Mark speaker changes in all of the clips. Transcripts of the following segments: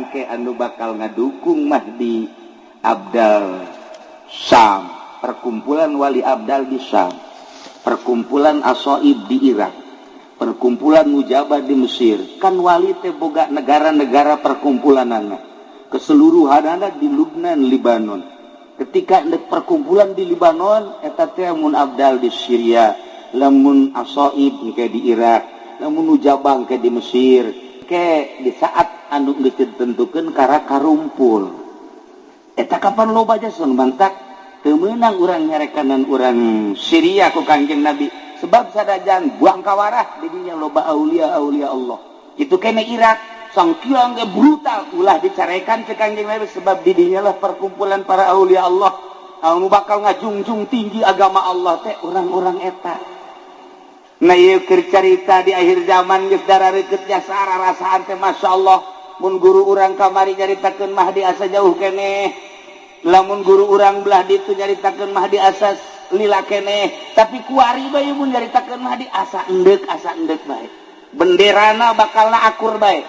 Speaker 1: Engke anu bakal ngadukung Mahdi Abdal Syam, perkumpulan Wali Abdal di Syam, perkumpulan Asoib di Irak, perkumpulan Mujabah di Mesir. Kan wali teh boga negara-negara perkumpulanana. Keseluruhanana di Lubnan, Libanon. Ketika ndek perkumpulan di Libanon eta teh mun Abdal di Syria, lamun Asoib ke di Irak, lamun Mujabah ke di Mesir. Ke di saat anu geus ditentukeun kara karumpul. Eta kapan loba jasa mantak teu meunang urang nyarekanan urang Syria ku Kangjeng Nabi. Sebab sadajan buang kawarah didinya loba aulia-aulia Allah. Kitu kene Irak sangkiang ge brutal ulah dicarekan ke Kangjeng Nabi sebab didinya lah perkumpulan para aulia Allah. Anu bakal ngajungjung tinggi agama Allah teh urang-urang eta. Nah ieu keur carita di akhir zaman geus darareukeut jasa rarasaan teh masyaallah. Mun guru urang kamari nyaritakeun Mahdi asa jauh keneh. Lamun guru urang belah ditu nyaritakeun Mahdi asa lila keneh, tapi kuari bae mun nyaritakeun Mahdi asa endek bae. Benderana bakalna akur bae.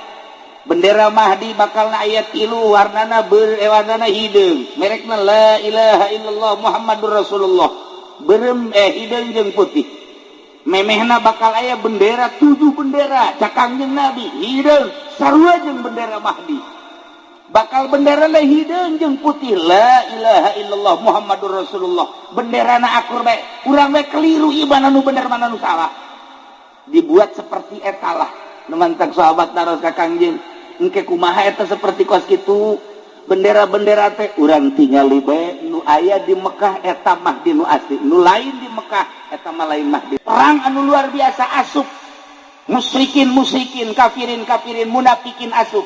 Speaker 1: Bendera Mahdi bakalna aya tilu warnana warnana hideung. Merekna la ilaha illallah Muhammadur Rasulullah. Beureum hideung jeung putih. Memehna bakal aya bendera 7 bendera cak Kangjeng Nabi hideung sarua jeung bendera Mahdi. Bakal bendera la hideung jeung putih la ilaha illallah Muhammadur Rasulullah. Benderana akur bae. Urang bae keliru ieu mana nu bener mana nu salah. Dibuat seperti eta lah. Nu mantak sahabat naros ka Kangjeng, engke kumaha eta seperti kos kitu? Bendera-bendera teh urang tingali bae nu aya di Mekah eta Mahdi nu asli, nu lain di Mekah eta mah lain Mahdi. Perang anu luar biasa asup. Musyrikin musyrikin, kafirin kafirin, munafikin asup.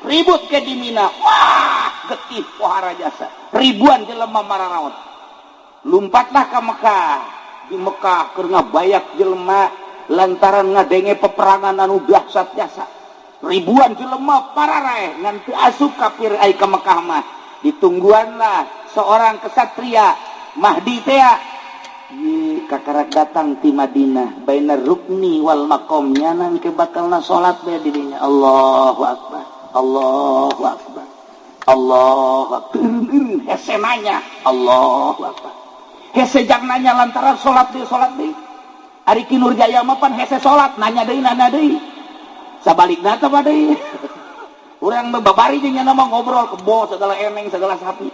Speaker 1: Ribut ke di Mina. Wah, getih pohara jasa. Ribuan jelema mararaot. Lompatlah ke Mekah. Di Mekah keur ngabayak jelema lantaran ngadenge peperangan anu dahsyat jasa. Ribuan jelema pararaeh ngan teu asup kafir ai ka Mekah mah. Ditungguanlah seorang kesatria Mahdi teh kakarak datang ti Madinah bainar rukni wal maqam nyanan ke bakalna salat bae di dinya. Allahu akbar. Allahu akbar. Allahu akbar. Hese nanya Allahu akbar. Hese jang nanya lantaran salat deui. Ari Ki Nurjaya mah pan hese salat nanya deui nanya deui. Sabalikna teh deui. Urang mah babari jeung nya mah ngobrol kebo segala eneng segala sapi.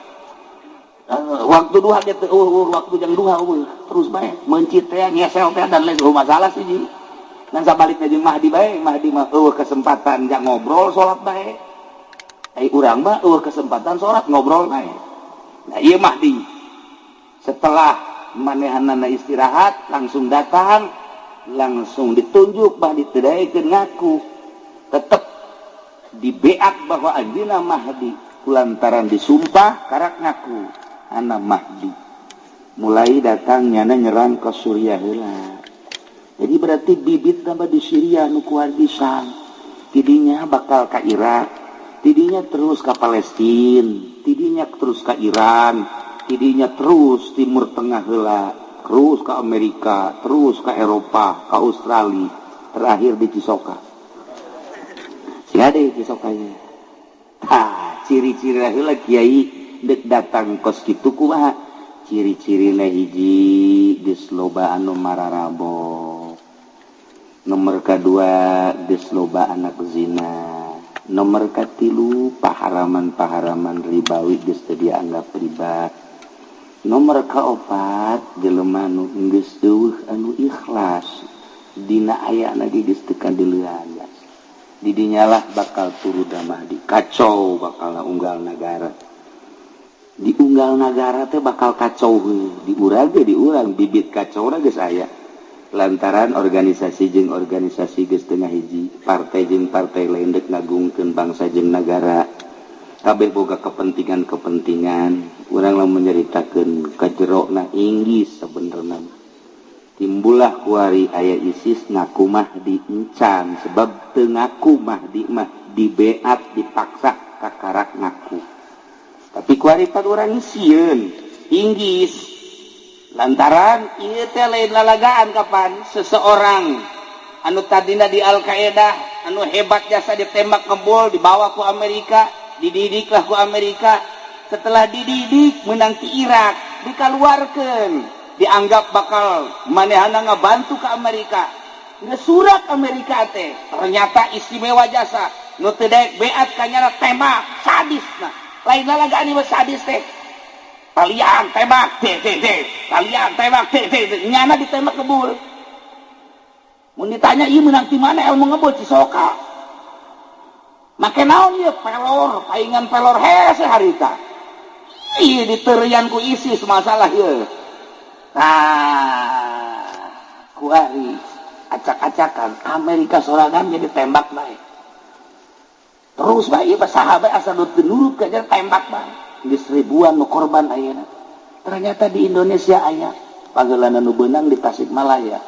Speaker 1: Waktu duha dia teh waktu jang duha terus bae meuncit teh ngesel teh dan lain masalah sih ji. Ngan sabalikna jeung Mahdi bae, Mahdi mah eueuh kesempatan jang ngobrol salat bae. Ai urang mah eueuh kesempatan salat ngobrol bae. Nah ieu Mahdi. Setelah manehanana istirahat langsung datang, langsung ditunjuk Mahdi teu daekeun ngaku. Tetep dibeak bahwa anjeunna Mahdi kulantaran disumpah karak ngaku ana Mahdi. Mulai datang nyana nyerang ke Suriah heula. Jadi berarti bibit tambah di Syria nu kuat pisan. Tidinya bakal ka Irak, tidinya terus ka Palestina, tidinya terus ka Iran, tidinya terus Timur Tengah heula, terus ka Amerika, terus ka Eropa, ka Australia, terakhir di Cisoka. Sia deui Cisoka ieu. Tah, ciri-ciri heula kiai dek datang kos kitu kumaha? Ciri-cirina hiji geus loba anu mararabo. Nomor kedua geus loba anak zina. Nomor katilu paharaman-paharaman ribawi geus teu dianggap riba. Nomor kaopat jelema nu geus eueuh anu ikhlas dina ayana ge geus teu kadeulean. Didinyalah bakal turun Mahdi. Kacau bakal unggal nagara. Di unggal nagara teh bakal kacau di urang ge di urang bibit kacau geus aya. Lantaran organisasi jeung organisasi geus teu ngahiji, partai jeung partai lain deuk ngagungkeun bangsa jeung nagara. Kabeh boga kepentingan-kepentingan. Urang lamun nyaritakeun ka jerona Inggris sabenerna. Timbullah kuari aya ISIS ngaku Mahdi encan sebab teu ngaku Mahdi mah dibeat dipaksa kakarak ngaku. Tapi kuari pan urang sieun Inggris lantaran ieu teh lain lalagaan kapan seseorang anu tadina di Al-Qaeda anu hebat jasa ditembak ngebol dibawa ku Amerika. Dididiklah ku Amerika. Setelah dididik menang ti Irak, dikaluarkeun, dianggap bakal manehana ngabantu ke Amerika. Geus surat Amerika teh ternyata istimewa jasa. Nu teu daek beat ka nyana tembak, sadis nah. Lain lalagaan ieu sadis teh. Kalian tembak, t t t. Kalian tembak, t t t. Nyana ditembak ngebul. Mun ditanya ieu meunang ti mana ilmu ngebul cisoka. Make naon ieu pelor, paingan pelor hese harita. Ih diterian ku ISIS masalah ieu. Nah, kuari acak-acakan Amerika sorangan jadi tembak bae. Terus bae ieu sahabat asal nu teu nurut ka tembak bae. Geus ribuan nu korban ayeuna. Ternyata di Indonesia aya panggeulana nu beunang di Tasikmalaya.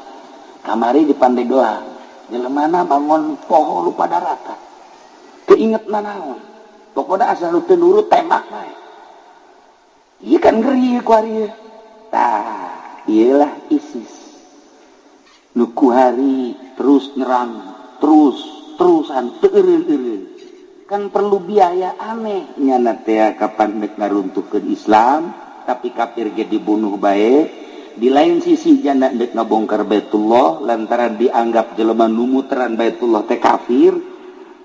Speaker 1: Kamari di Pandeglang. Jelemana bangun poho lupa daratan. Teu inget nanaon. Pokona asal nu teu nurut tembak bae. Ieu kan ngeri kuari. Tah, ieulah ISIS. Nu kuari terus nyerang, terus-terusan teu eureun-eureun. Kan perlu biaya aneh nyana teh kapan rek ngaruntuhkeun Islam, tapi kafir ge dibunuh bae. Di lain sisi janda rek ngabongkar Baitullah lantaran dianggap jelema nu muteran Baitullah teh kafir.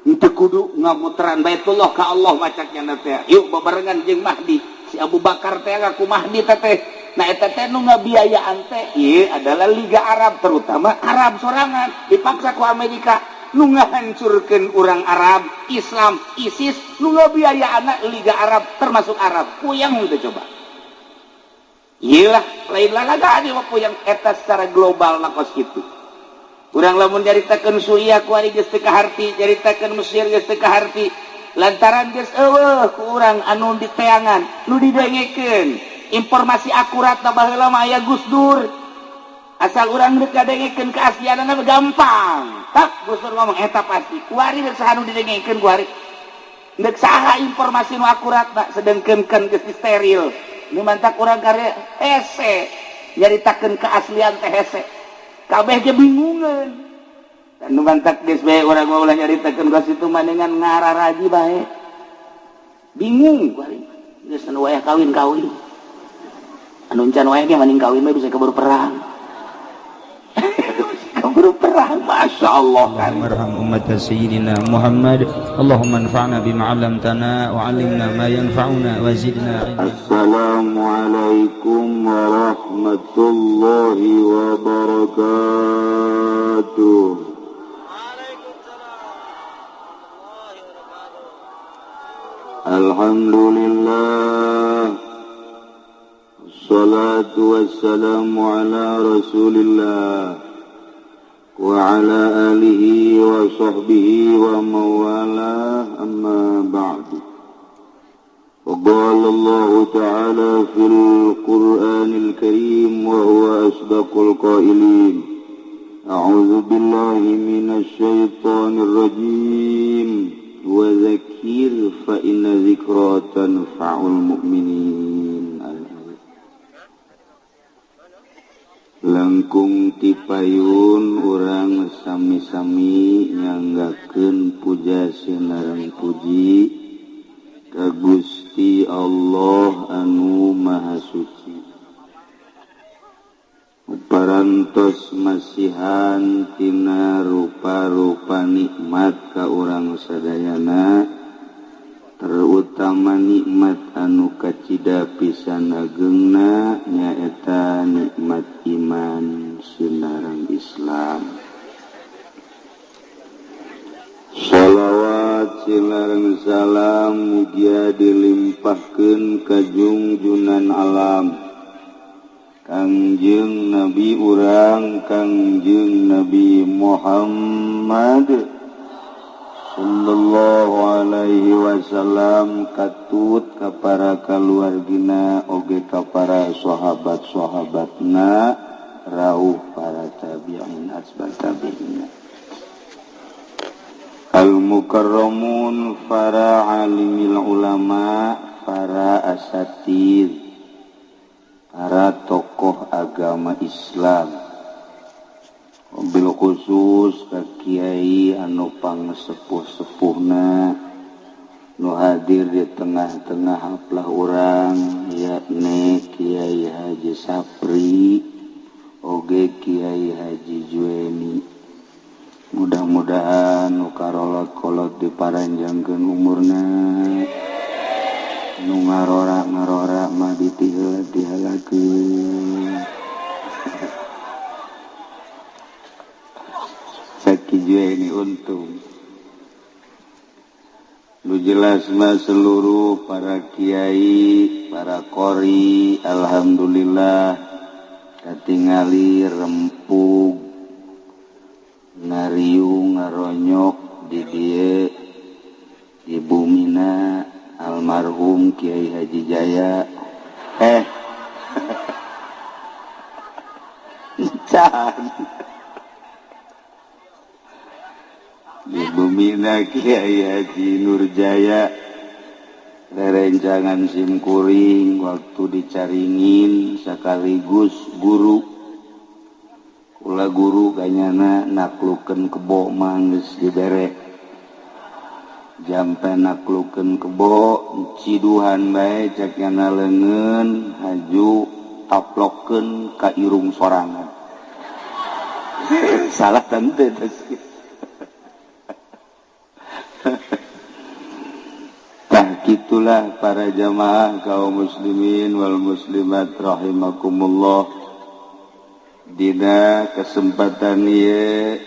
Speaker 1: Henteu kudu ngamuteran Baitullah ka Allah macak nyana teh. Yuk babarengan jeung Mahdi. Si Abu Bakar teh ngaku Mahdi teh. Nah eta teh nu ngabiayaan teh ieu adalah Liga Arab, terutama Arab sorangan dipaksa ku Amerika nu ngahancurkeun urang Arab, Islam, ISIS nu ngabiayaanna Liga Arab termasuk Arab. Puyeng teh coba. Ieu lah lain lalagaan ieu mah puyeng eta secara global na kos kitu. Urang lamun nyaritakeun Suriah ku ari geus teu kaharti, nyaritakeun Mesir geus teu kaharti. Lantaran geus eueuh ku urang anu diteangan, nu didengekeun. Informasi akurat na baheula mah aya Gus Dur. Asal urang rek ngadengekeun keaslianana gampang. Tak Gus Dur ngomong eta pasti. Kuari rek saha nu didengekeun kuari. Rek saha informasi nu akurat na sedengkeun kan geus steril. Nu mantak urang kare hese nyaritakeun keaslian teh hese. Kabeh ge bingungeun. Nu mantak geus bae urang mah ulah nyaritakeun ka situ manengan ngararaji bae. Bingung kuari. Geus anu wayah kawin-kawin. Anu encan wayah ge maning kawin mah bisa keburu perang. Keburu perang, Masya Allah.
Speaker 2: Allahumma arham ummat sayyidina Muhammad. Allahumma anfa'na bima 'allamtana wa 'allimna ma yanfa'una wa zidna ilma.
Speaker 3: Assalamualaikum warahmatullahi wabarakatuh. Alhamdulillah. Wassalatu wassalamu ala Rasulillah wa ala alihi wa sahbihi wa mawalah, amma ba'du. Wa qala Allah ta'ala fil Qur'anil Karim wa huwa asdaqul qailin. A'udzu billahi minasy syaithanir rajim. Wa dzakir fa inna dzikra tanfa'ul mu'minin. Langkung tipayun urang sami-sami nyanggakeun puja sinareng puji ka Gusti Allah anu Maha Suci. Parantos masihan tina rupa-rupa nikmat ka urang sadayana, terutama nikmat anu kacida pisan agengna nyaeta nikmat iman sinareng Islam. Shalawat sinareng salam mugia dilimpahkeun ka jungjunan alam Kangjeng Nabi urang Kangjeng Nabi Muhammad sallallahu alaihi wasallam, katut ka para kaluargina oge ka para sahabat-sahabatna rauh para tabi'in asbat tabi'in al mukarramun, para alimil ulama, para asatid, para tokoh agama Islam, bil khusus ka kiai anu pangsepuh-sepuhna Nu hadir di tengah-tengah haplah urang yakni Kiai Haji Sapri oge Kiai Haji Jueni. Mudah-mudahan nu karolot-kolot diparanjangkeun umurna, nu ngarora-ngarora mah ditiheula-tihelakeun. Saki Jueni untung. Lu jelas mah seluruh para kiai, para qori, alhamdulillah katingali rempug ngariung ngaronyok di dieu di bumina almarhum Kiai Haji Jaya. Di bumina Kiai Haji Nurjaya rerencangan simkuring waktu dicaringin sekaligus guru kula guru kanyana naklukeun kebo mah geus dibere jampe naklukeun kebo ciduhan bae cek nyana leungeun haju taplokeun ka irung sorangan. Salah tante teh. Tah kitulah para jamaah kaum muslimin wal muslimat rahimakumullah. Dina kesempatan ieu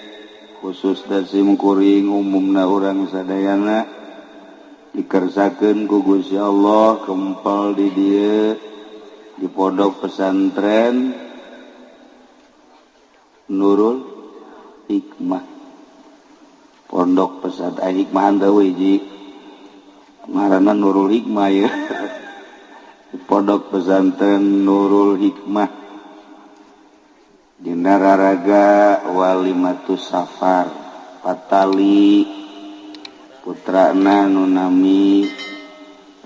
Speaker 3: khusus dasim kuring umumna urang sadayana dikersakeun ku Gusti Allah kempal di dieu di pondok pesantren Nurul Hikmah. Pondok pesantren Hikmah teh hiji ngaranna Nurul Hikmah ya. Pondok pesantren Nurul Hikmah dina raraga Walimatus Safar patali putrana nu nami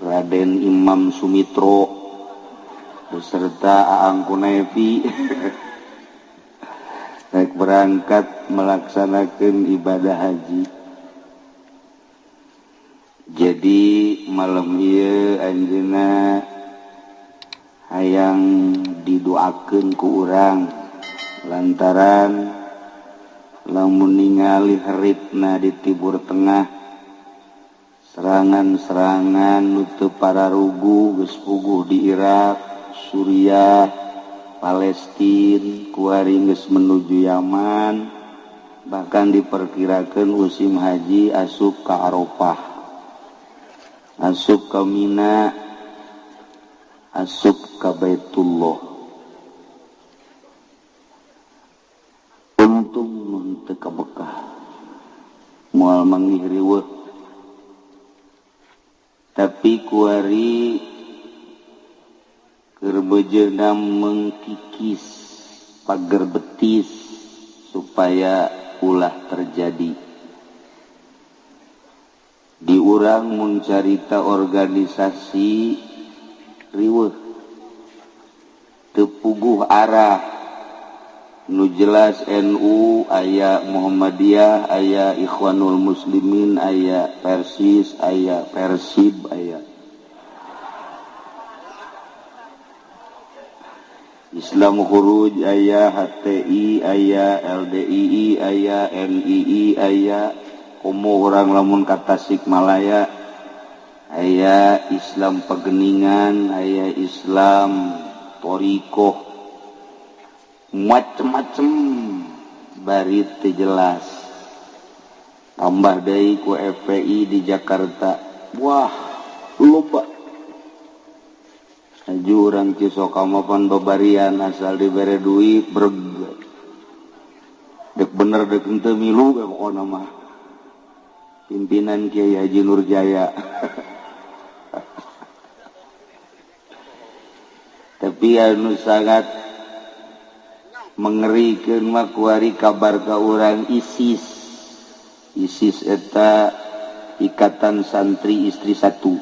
Speaker 3: Raden Imam Sumitro beserta Aang Kunevi rek berangkat melaksanakan ibadah haji. Jadi malam ieu anjeunna hayang didoakeun ku urang lantaran lamun ningali heritna di Timur Tengah serangan-serangan nu teu pararugu geus puguh di Irak, Suriah, Palestina, kuari geus menuju Yaman, bahkan diperkirakan musim haji asup ka Arafah, asup ka Mina, asup ka Baitullah. Untung mun teu ka Mekah, moal manggih riweuh. Tapi kuari keur bejeuna mengkikis pager betis supaya ulah terjadi. Di urang mun carita organisasi riweuh teu puguh arah. Nu jelas NU aya Muhammadiyah, aya Ikhwanul Muslimin, aya Persis, aya Persib, aya Islam Khuruj, aya HTI, aya LDII, aya NII, aya komo urang lamun ka Tasikmalaya, aya Islam Pegeningan, aya Islam Torikoh, macem-macem bari teu jelas. Tambah deui ku FPI di Jakarta, wah loba. Aju urang Cisokama pan babarian asal dibere duit breg. Dek bener dek henteu milu we pokona mah. Pimpinan Kiai Haji Nurjaya. Tapi anu sangat mengerikeun mah kuari kabar ka urang ISIS. ISIS eta Ikatan Santri Istri Satu.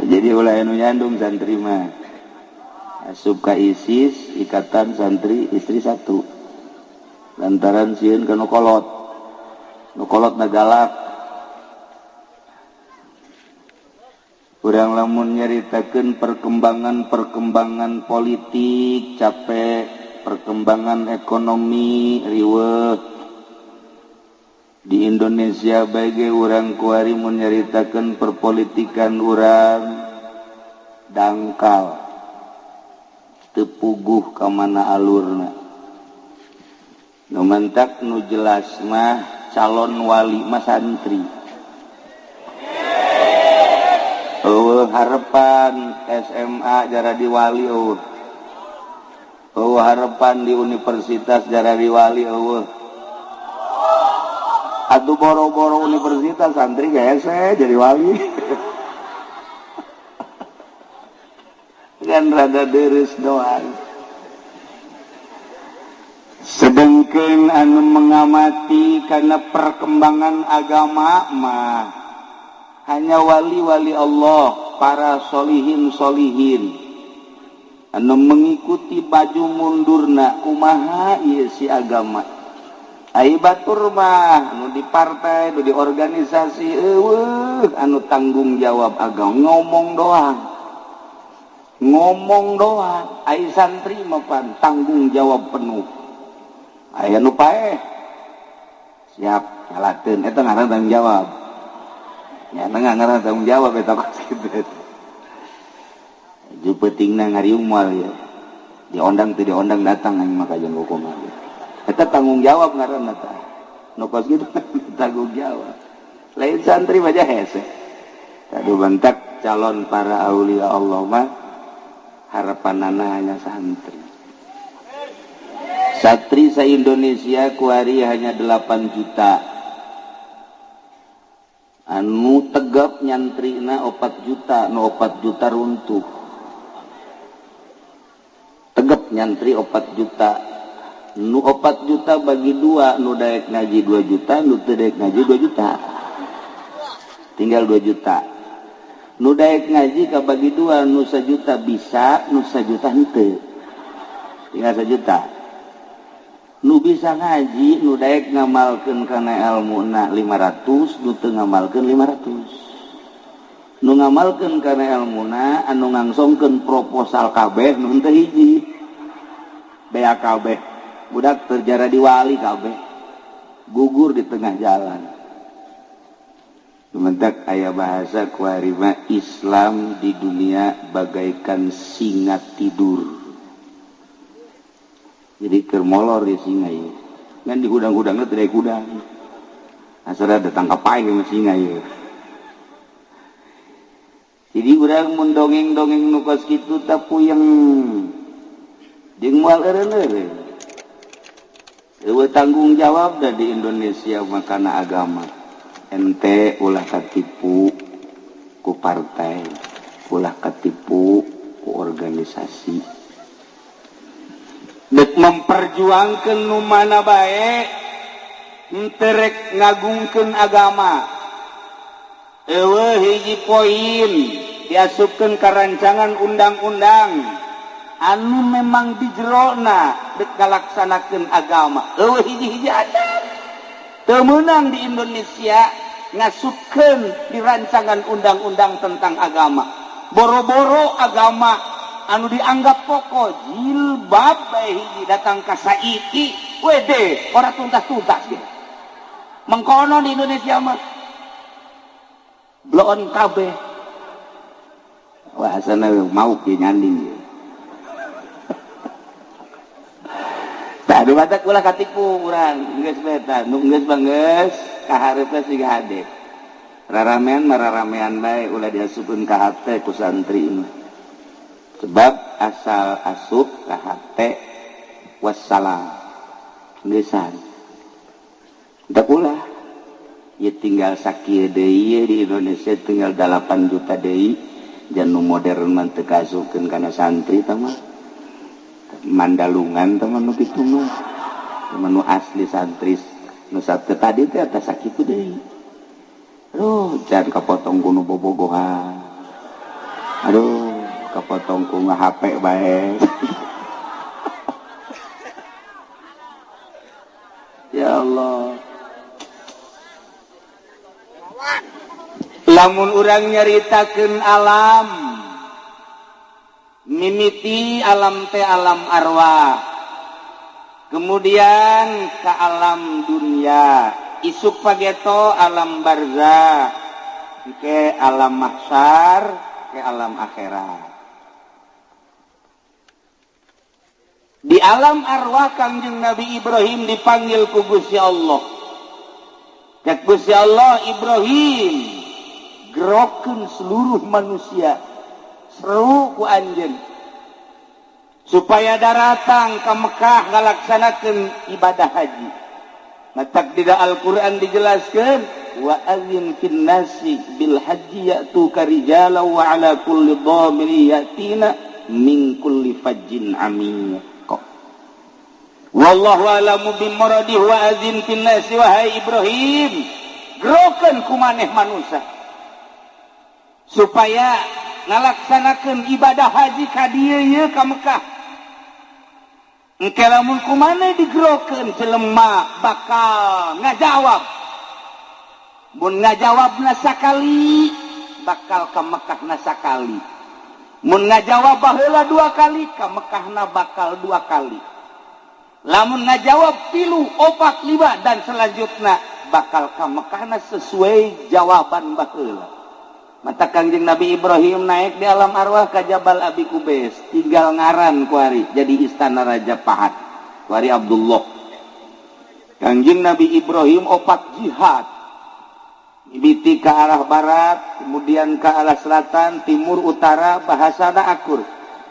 Speaker 3: Jadi ulah anu nyandung santri mah asup ka ISIS Ikatan Santri Istri Satu lantaran sieun kana kolot.
Speaker 1: Nu kolotna galak. Urang lamun nyaritakeun perkembangan-perkembangan politik capek, perkembangan ekonomi riweuh. Di Indonesia bae urang kuari mun nyaritakeun perpolitikan urang dangkal. Teu puguh ka mana alurna. Nu mantak nu jelas mah calon wali mah santri. Eueuh harepan SMA jara di wali eueuh. Eueuh harepan di universitas jara di wali eueuh. Atuh boro-boro universitas santri hese jadi wali. Kan rada deres doang. Sedengkeun anu mengamati karena perkembangan agama mah hanya wali-wali Allah, para solihin-solihin anu mengikuti baju mundurna kumaha ieu si agama. Ai batur mah anu di partai, anu di organisasi eueuh anu tanggung jawab agama ngomong doang. Ngomong doang, ai santri mah pan tanggung jawab penuh. Aya nu paeh siap nyalakeun eta ngaran tanggung jawab. Nya ngaran tanggung jawab eta kos kitu. Ju peutingna ngariung moal ya. Diondang teu diondang datang aing mah kajian hukum. Eta tanggung jawab ngaranna tah. Nu kos kitu tanggung jawab. Lain santri mah hese. Tadu bantak calon para aulia Allah mah harapanana hanya santri. Santri se-Indonesia kuari hanya 8 juta. Anu tegap nyantrina 4 juta, nu 4 juta runtuh. Tegap nyantri 4 juta. Nu 4 juta bagi 2, nu daek ngaji 2 juta, nu teu daek ngaji 2 juta. Tinggal 2 juta. Nu daek ngaji kabagi 2, nu 1 juta bisa, nu 1 juta henteu. Tinggal 1 juta. Nu bisa ngaji, nu daek ngamalkeun kana elmuna 500, nu teu ngamalkeun 500. Nu ngamalkeun kana elmuna anu ngangsongkeun proposal kabeh nu henteu hiji. Bea kabeh. Budak terjara di wali kabeh. Gugur di tengah jalan. Mentak aya bahasa kuari mah Islam di dunia bagaikan singa tidur. Jadi keur molor di singa ieu. Ngan di hudang-hudangna teu daek hudang. Asal datang ka paeh mah singa ieu. Jadi urang mun dongeng-dongeng nu kos kitu tah puyeng. Jeung moal eureun-eureun. Eueuh tanggung jawab da di Indonesia mah kana agama. Ente ulah katipu ku partai, ulah katipu ku organisasi. Dek memperjuangkeun nu mana bae, henteu rek ngagungkeun agama. Eueuh hiji poin diasupkeun ka rancangan undang-undang anu memang di jerona dek ngalaksanakeun agama. Eueuh hiji-hiji acan. Teu meunang di Indonesia ngasupkeun di rancangan undang-undang tentang agama. Boro-boro agama anu dianggap pokok jilbab bae hiji datang ka saiki wede ora tuntas-tuntas ge. Mengkono di Indonesia mah bloon kabeh. Wah asana mau ge nyanding ye. Tah nu batak ulah katipu urang geus bae tah nu geus mah geus kaharepna siga hade. Raramean mah raramean bae ulah diasupkeun ka hate ku santri mah. Sebab asal asup ka hate wassalam. Geusan. Da ulah ieu tinggal sakieu deui di Indonesia tinggal 8 juta deui jan nu modern mah teu kaasupkeun kana santri tah mah. Mandalungan teman nu kitu mah teman nu asli santri nu tadi teh atas sakitu deui. Aduh, jangan kapotong ku nu bobogohan. Aduh, kapotong ku HP bae. Ya Allah. Lamun urang nyaritakeun alam mimiti alam teh alam arwah, kemudian ke alam dunia, isuk pageto alam barzah, ke alam mahsyar, ke alam akhirat. Di alam arwah Kangjeng Nabi Ibrahim dipanggil ku Gusti Allah. Cek Gusti Allah, Ibrahim gerokeun seluruh manusia, seru ku anjeun supaya daratang ke Mekah ngalaksanakeun ibadah haji. Matak di Al-Qur'an dijelaskeun wa azin fin nasi bil haji ya'tuka rijala wa ala kulli dhamiri ya'tina min kulli fajjin amiq. Wallahu a'lamu bimuradihi wa azin fin nasi wahai Ibrahim, gerokeun ku maneh manusia supaya ngalaksanakeun ibadah haji ka dieu ieu ka Mekah. Engke lamun ku maneh digerokeun jelema bakal ngajawab. Mun ngajawabna sakali bakal ka Mekahna sakali. Mun ngajawab baheula dua kali ka Mekahna bakal dua kali. Lamun ngajawab 3, 4, 5 dan selanjutnya bakal ka Mekahna sesuai jawaban baheula. Mata Kangjeng Nabi Ibrahim naik di alam arwah ke Jabal Abi Kubais, tinggal ngaran kuari jadi istana Raja Pahat, kuari Abdullah. Kangjeng Nabi Ibrahim opat jihad, mimiti ke arah barat, kemudian ke arah selatan, timur, utara, bahasana akur.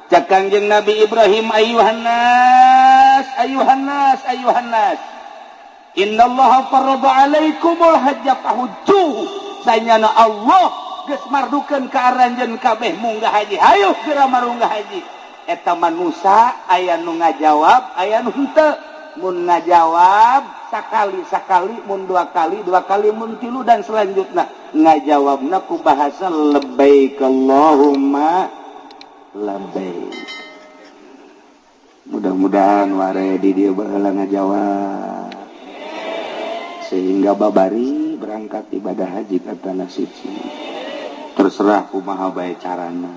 Speaker 1: Cak Kangjeng Nabi Ibrahim, ayuhan nas, ayuhan nas, ayuhan nas, innallaha farrada alaikumul hajja fahujjuhu. Sanyana Allah geus mardukeun ka aranjeun kabeh munggah haji, hayu geura marunggah haji. Eta manusa aya nu ngajawab, aya nu henteu. Mun ngajawab sakali-sakali, mun dua kali, dua kali, mun tilu dan selanjutnya ngajawabna ku bahasa labbaik Allahumma labbaik. Mudah-mudahan ware di dieu baheula ngajawab sehingga babari berangkat ibadah haji ka tanah suci. Terserah kumaha bae carana.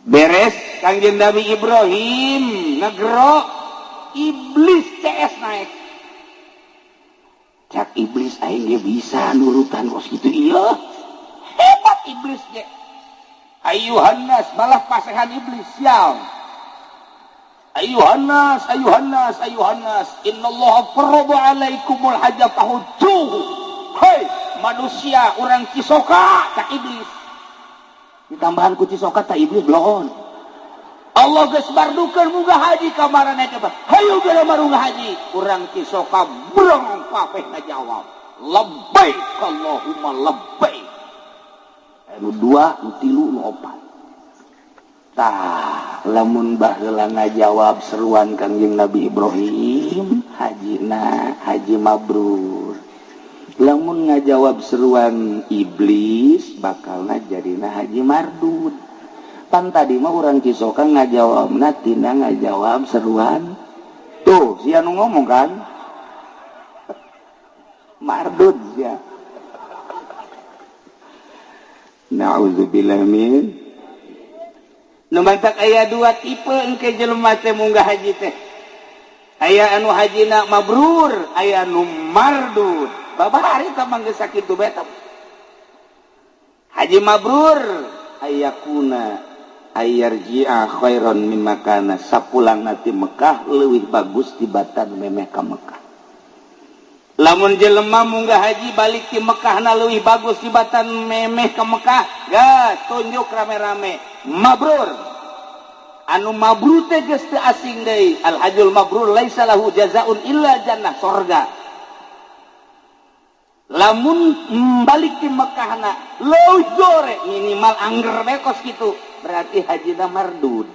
Speaker 1: Beres Kangjeng Nabi Ibrahim ngegero, iblis CS naik. Cak iblis aing ge bisa nurutan kos kitu ieu. Hebat iblis ge. Ayuhan nas, malah pasehan iblis sial. Ayuhan nas, ayuhan nas, ayuhan nas, innallaha farrada alaikumul hajja fahujjuhu. Hei manusia orang Cisoka tak iblis. Ditambahan ku Cisoka tak iblis bloon. Allah geus mardukeun munggah haji ka maraneh teh. Hayu geura marunggah haji. Urang Cisoka brong kabeh ngajawab. Labbaik Allahumma labbaik. Anu 2, nu 3, nu 4. Tah, lamun baheula ngajawab seruan Kangjeng Nabi Ibrahim, hajina haji mabrur. Lamun ngajawab seruan iblis bakalna jadina haji mardud. Pan tadi mah urang Cisoka ngajawabna tina ngajawab seruan. Tuh, sia nu ngomong kan? Mardud sia. Nauzubillah min. Nu mantak aya dua tipe engke jelema teh munggah haji teh. Aya anu hajina mabrur, aya anu mardud. Babari tamang geus sakitu bae teh. Haji mabrur ayakuna ayarji'a khairan mimma kana, sapulangna ti Mekah leuwih bagus tibatan memeh ka Mekah. Lamun jelema munggah haji balik ti Mekahna leuwih bagus tibatan memeh ka Mekah, geus tunjuk rame-rame mabrur. Anu mabrur teh geus teu asing deui. Al hajjul mabrur laisa lahu jazaa'un illa jannah, sorga. Lamun balik di Mekahna leuwih gore minimal angger bae kos kitu, berarti hajina mardud.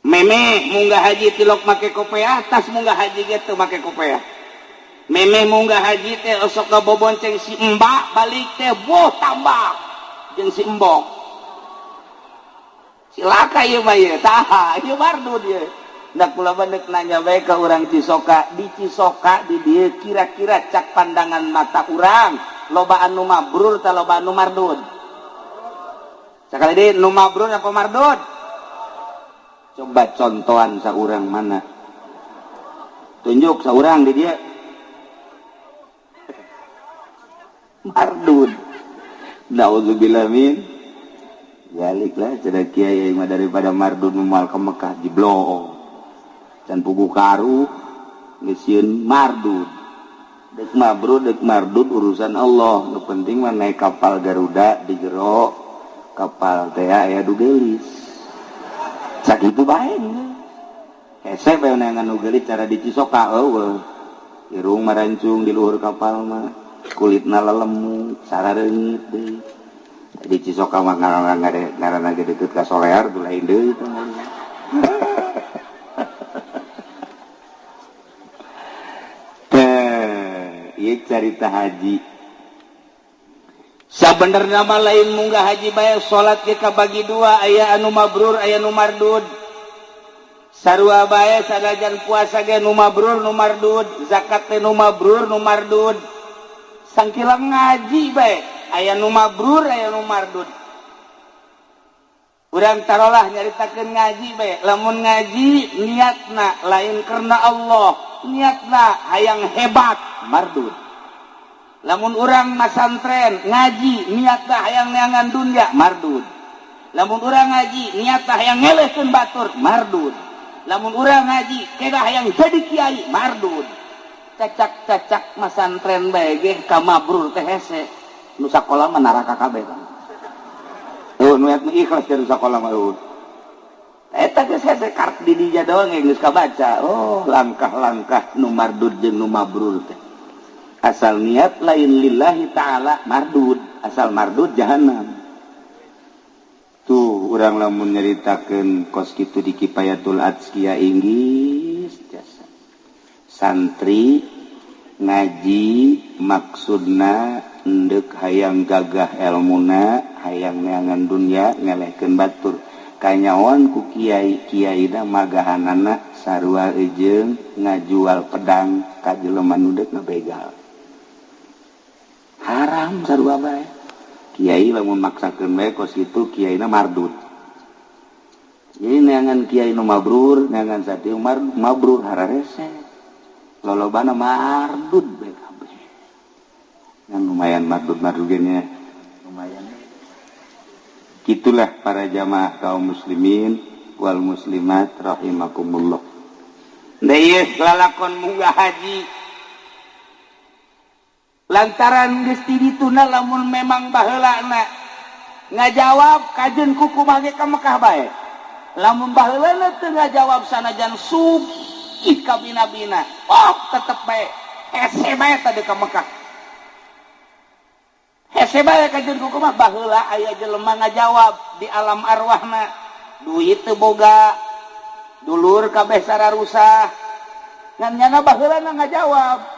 Speaker 1: Memeh munggah haji tilok make kopeah, tas munggah haji ge teu make kopeah. Memeh munggah haji teh osok ngabobonceng si embak, balik teh boh tambah jeung si embok. Cilaka ieu mah ieu, tah ieu mardud ieu. Nah kula mah nanya bae ka urang Cisoka, di Cisoka di dieu kira-kira cak pandangan mata urang loba anu mabrur ta loba anu mardud? Sakali deui, nu mabrur apa mardud? Coba contohan saurang mana? Tunjuk saurang di dieu. Mardud. Nauzubillah min dzalik lah cenah kiai mah daripada mardud moal ka Mekah jeblo. Can pugu karu geus sieun mardud. Dek mabrur dek mardud urusan Allah. Nu penting mah naik kapal Garuda di jero kapal teh aya du geulis. Sakitu bae. Hese bae neangan nu geulis cara di Cisoka eueuh. Irung marancung di luhur kapal mah, kulitna lelemu, sarareungit deui. Di Cisoka mah ngaranna ge deukeut ka Solear tuh lain deui teh. Ieu carita haji. Sabenerna mah lain munggah haji bae, salat ge kabagi dua, aya anu mabrur aya nu mardud. Sarua bae sanajan puasa ge nu mabrur nu mardud, zakat teh nu mabrur nu mardud. Sangkilang ngaji bae aya nu mabrur aya nu mardud. Urang tarolah nyaritakeun ngaji bae, lamun ngaji niatna lain karena Allah, niatna hayang hebat mardud. Lamun urang masantren ngaji niatna hayang neangan dunya mardud. Lamun urang ngaji niatna hayang ngelehkeun batur mardud. Lamun urang ngaji kedah hayang jadi kiai mardud. Cacak-cacak masantren bae ge ka mabrur teh hese. Nu sakola mah neraka kabeh. Eueuh nu ikhlas dari sakola mah eueuh. Eta geus hese kart di dinya doang geus kabaca. Oh, langkah-langkah nu mardud jeung nu mabrur teh. Asal niat lain lillahi ta'ala mardud, asal mardud jahanam. Tuh urang lamun nyaritakeun kos kitu di Kifayatul Adzkiya Inggris jasa. Santri ngaji maksudna endek hayang gagah elmuna, hayang neangan dunya ngelehkeun batur. Kanyawan ku kiai kiaina magahanana sarua eujeung ngajual pedang ka jelema nu deuk ngabegal. Haram sarua bae. Kiai lamun maksakeun bae kos kitu kiaina mardud. Jadi neangan kiai nu mabrur, neangan santri mabrur hararese. Lolobana mardud bae kabeh. Ngan lumayan mardud-mardud ge nya. Lumayan. Itulah para jamaah kaum muslimin wal muslimat rahimakumullah. Deus lalakon munggah haji. Lantaran geus ti dituna lamun memang baheulana ngajawab kajeun kukumaha ge ka Mekah bae. Lamun baheulana teu ngajawab sanajan sugih ka bina-bina, oh tetep bae hese bae tadi ka Mekah. Hese bae kajeun kukumaha baheula aya jelema ngajawab di alam arwahna, duit teu boga, dulur kabeh sararusah. Ngan nyana baheulana ngajawab.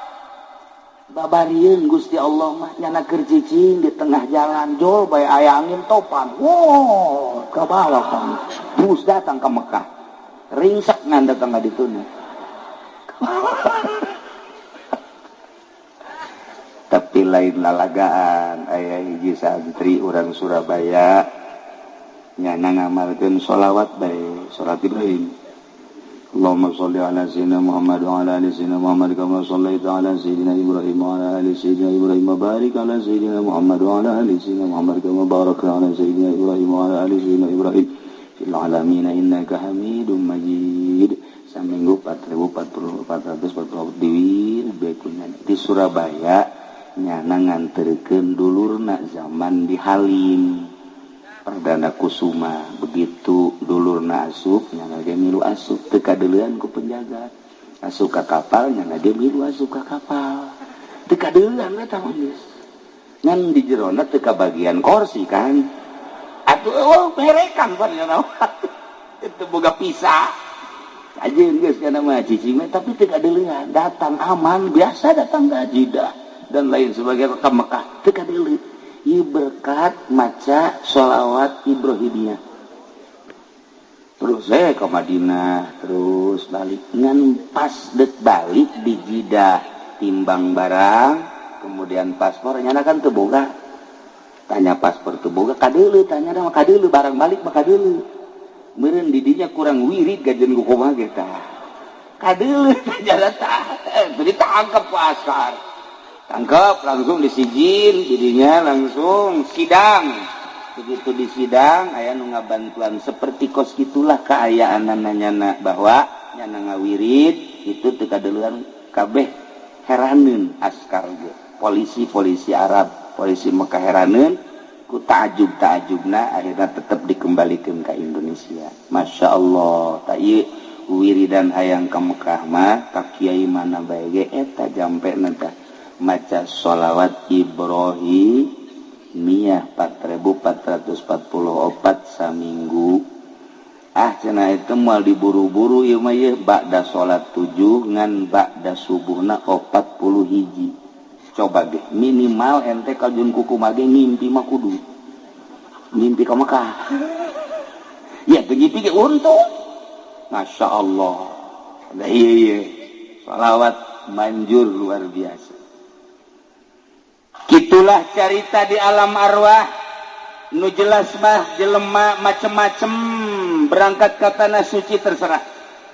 Speaker 1: Babarieun Gusti Allah mah nyana keur cicing di tengah jalan jol bae aya angin topan. Wow, ka bawah kan. Bus datang ke Mekah. Ringsek ngan datang ka dituna. Tapi lain lalagaan aya hiji santri urang Surabaya nyana ngamalkeun sholawat bae, salat Ibrahim. Allahumma sholli ala sayyidina Muhammad wa ala ali sayyidina Muhammad kama shallaita ala sayyidina Ibrahim wa ala ali sayyidina Ibrahim wa barik ala sayyidina Muhammad wa ala ali sayyidina Muhammad kama barakta ala sayyidina Ibrahim wa ala ali sayyidina Ibrahim fil alamin innaka Hamidum Majid. Saminggu 4444 diwir bekunya di Surabaya nyana nganterkeun dulurna zaman di Halim Perdana Kusuma. Begitu dulurna asup nyana ge milu asup, teu kadeulean ku penjaga. Asup ka kapal nyana ge milu asup ka kapal. Teu kadeulean eta mah geus. Ngan di jerona teu kabagian kursi kan. Atuh eueuh berekan pan nyana. Teu boga pisah. Ajeun geus kana mah cicing tapi teu kadeulean, datang aman biasa datang ka Jeddah dan lain sebagainya ke Mekah teu kadeulean. Ieu berkat maca sholawat Ibrahimiyah. Terus saya ke Madinah, terus balik ngan pas dek balik di Jidah timbang barang, kemudian paspor nyana kan teu boga. Tanya paspor teu boga kadeuleu, tanya mah kadeuleu barang balik mah kadeuleu. Meureun di dinya kurang wirid gajen ku kumaha ge tah. Kadeuleu tanya tah, ditangkep ku askar. Tangkep langsung disijil, didinya langsung sidang. Begitu di sidang aya nu ngabantuan seperti kos gitulah kaayaanana nyana bahwa nyana ngawirid itu teu kadeuleuan kabeh heraneun askar ge. Polisi-polisi Arab, polisi Mekah heraneun ku ta'ajub-ta'ajubna akhirna tetep dikembalikan ke Indonesia. Masya Allah, ta ieu wiridan hayang ka Mekah mah ka kiai mana bae ge eta jampena tah maca sholawat Ibrahimiyah 4444 saminggu. Ah cenah itu moal diburu-buru ieu mah ieu ba'da salat 7 ngan ba'da subuhna 41. Coba ge minimal ente kajun kuku mage ngimpi mah kudu. Ngimpi ka Mekah. Ya teu ngimpi ge untung. Masya Allah. Da ieu ieu sholawat manjur luar biasa. Itulah carita di alam arwah. Nu jelas mah jelema macem-macem berangkat ke tanah suci terserah.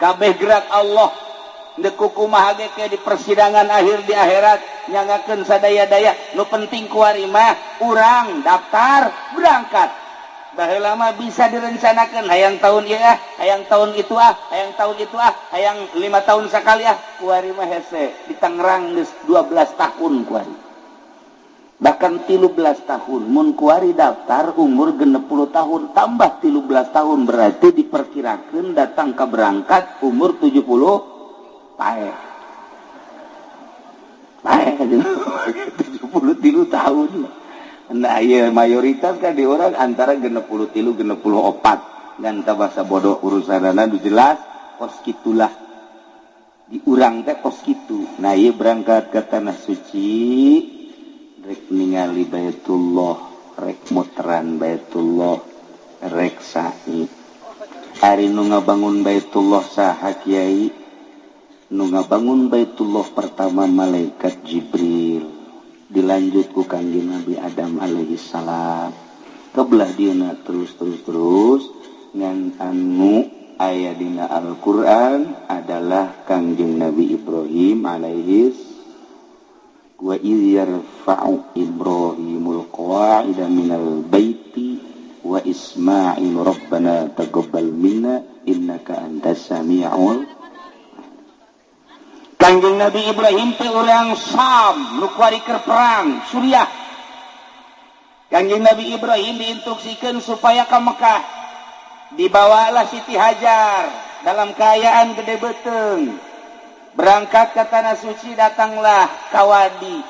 Speaker 1: Kabeh gerak Allah. Deuk kumaha ge ke di persidangan akhir di akhirat nyangakeun sadaya-daya. Nu penting kuari mah urang daftar berangkat. Baheula mah bisa direncanakeun hayang tahun ieu ah, hayang tahun itu ah, hayang tahun itu ah, hayang 5 tahun sakali ah. Kuari mah hese di Tangerang geus 12 tahun kuari. Bahkan 13 tahun mun kuari daftar umur 60 tahun tambah 13 tahun berarti diperkirakan datang ke berangkat umur 70 paeh. Paeh 73 tahun. Nah iya mayoritas kan di orang antara 63 64 ngan bahasa bodoh urusanana nu jelas kos kitulah di urang teh kos kitu. Nah iya berangkat ke tanah suci rek ningali Baitullah, rek muteran Baitullah, rek sa'i. Ari nu ngabangun Baitullah saha kiai? Nu ngabangun Baitullah pertama malaikat Jibril, dilanjut ku Kangjeng Nabi Adam alaihi salam. Kebelah dieuna terus terus terus ngan anu aya dina Al-Qur'an adalah Kangjeng Nabi Ibrahim alaihi wa idh yarfa'u Ibrahimul qawa'ida minal baiti wa Ismail rabbana taqabbal minna innaka antas samiul. Kangjeng Nabi Ibrahim teh urang Sam nu kuari keur perang Suriah. Kangjeng Nabi Ibrahim diinstruksikeun supaya ka Mekah. Dibawalah Siti Hajar dalam keadaan gede beuteung. Berangkat ke tanah suci datanglah kawadi,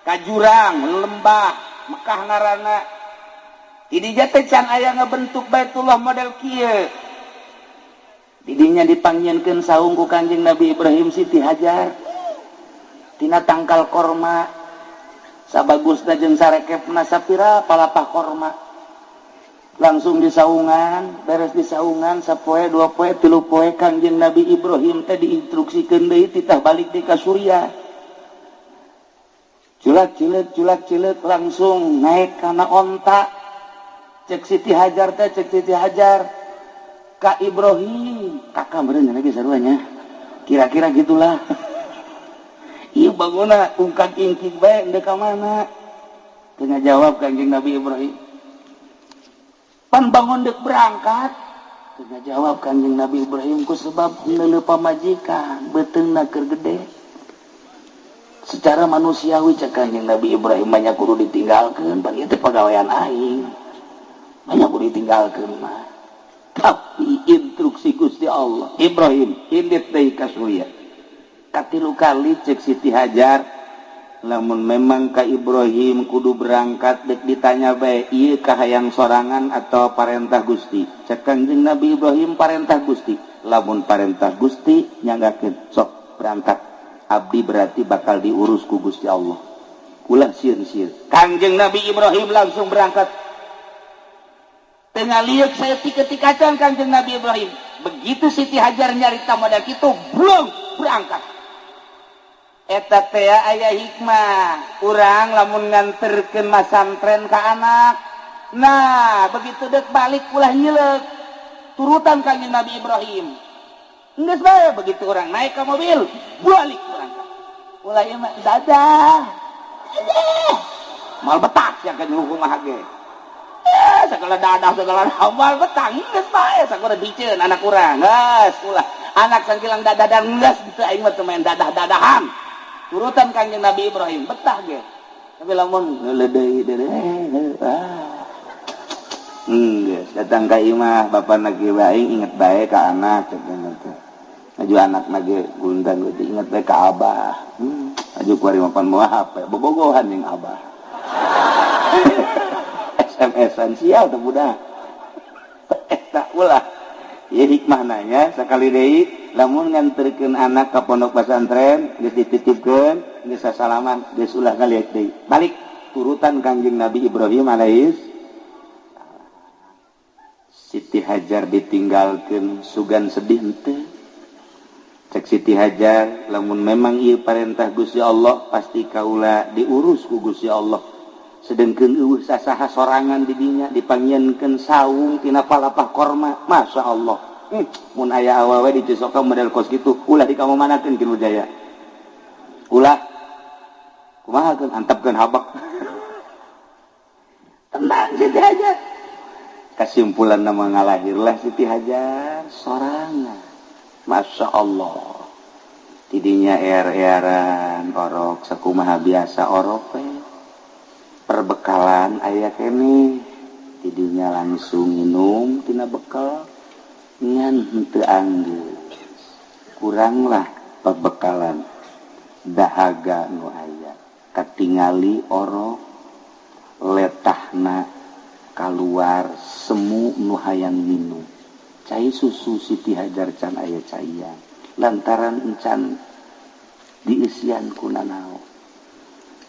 Speaker 1: ka jurang, lembah, Mekah ngaranna. Didinya teh can aya ngabentuk Baitullah model kieu. Didinya dipanggieunkeun saung ku Kangjeng Nabi Ibrahim Siti Hajar. Tina tangkal korma. Sabagusna jeung sarekepna sapira palapah korma. Langsung disaungan, beres disaungan sapoe dua poe tilu poe Kangjeng Nabi Ibrahim teh diinstruksikeun deui titah balik deui ka Suriah. Culak cileuk culak cileuk langsung naik kana onta. Cek Siti Hajar teh cek Siti Hajar ka Ibrahim, kakak meureun lagi saruanya. Kira-kira gitulah. Ieu bangunna ungkang ingkik bae endek ka mana? Teu ngajawab Kangjeng Nabi Ibrahim. Pan bangun dek berangkat. Teu jawab Kangjeng Nabi Ibrahim ku sebab neuleuh pamajikan beuteungna keur gede. Secara manusiawi cek Kangjeng Nabi Ibrahim banyak kudu ditinggalkeun, pan ieu teh pagawean aing. Banyak kudu ditinggalkeun mah. Tapi instruksi Gusti Allah, Ibrahim indit deui ka Suriah. Katilu kali cek Siti Hajar, lamun memang ka Ibrahim kudu berangkat dek ditanya bae ieu kahayang sorangan atau parentah Gusti. Cek Kangjeng Nabi Ibrahim parentah Gusti. Lamun parentah Gusti nyanggakeun sok berangkat. Abdi berarti bakal diurus ku Gusti Allah. Ulah sieun-sieun. Kangjeng Nabi Ibrahim langsung berangkat. Tengah liuk saya ketika can Kanjeng Nabi Ibrahim. Begitu Siti Hajar nyarita modal kitu, belum berangkat. Eta teh aya hikmah. Urang lamun nganterkeun masantren ka anak. Nah, begitu dek balik ulah nyileuk. Turutan Kanjeng Nabi Ibrahim. Geus bae begitu orang naik ke mobil, balik berangkat. Ulah ieu mah dadah. Dadah. Mal betah sia ka kumaha ge. Segala dadah segala hamal betang geus bae sakuda diceun anak urang geus ulah anak sangkilang dadah geus teu aing mah teu main dadah-dadahan turutan Kanjeng Nabi Ibrahim betah ge tapi lamun ngeuleudeuy deui geus datang ka imah bapana ge aing inget bae ka anak cenah teh aju anak na ge gundang ge inget bae ka abah aju kuari mapan moal HP bobogohan jeung abah SMS-an sial teu budak. Eta ulah. Ieu hikmah nanya sakali deui lamun nganterkeun anak ka pondok pesantren geus dititipkeun geus sasalaman geus ulah kaliek deui. Balik turutan Kanjeng Nabi Ibrahim alaihis. Siti Hajar ditinggalkeun sugan sedih henteu. Cek Siti Hajar lamun memang ieu parentah Gusti Allah pasti kaula diurus ku Gusti Allah. Sedengkeun eueuh sasaha sorangan di dinya dipanggieunkeun saung tina palapah korma. Masya Allah. Mun aya awewe dicosokan model kos kitu ulah dikamomanakeun ki Nurjaya. Ulah kumaha keun antepkeun habak. Tenang Siti Hajar. Kasimpulan nama ngalahirlah Siti Hajar sorangan. Masya Allah. Tidinya er-eran orok sakumaha biasa orok we. Perbekalan aya kene tidinya langsung minum tina bekal ngan henteu anggeus kuranglah perbekalan dahaga nu aya katingali orok letahna kaluar semu nu hayang minum cai susu Siti Hajar can aya caian lantaran encan diisian ku nanaon.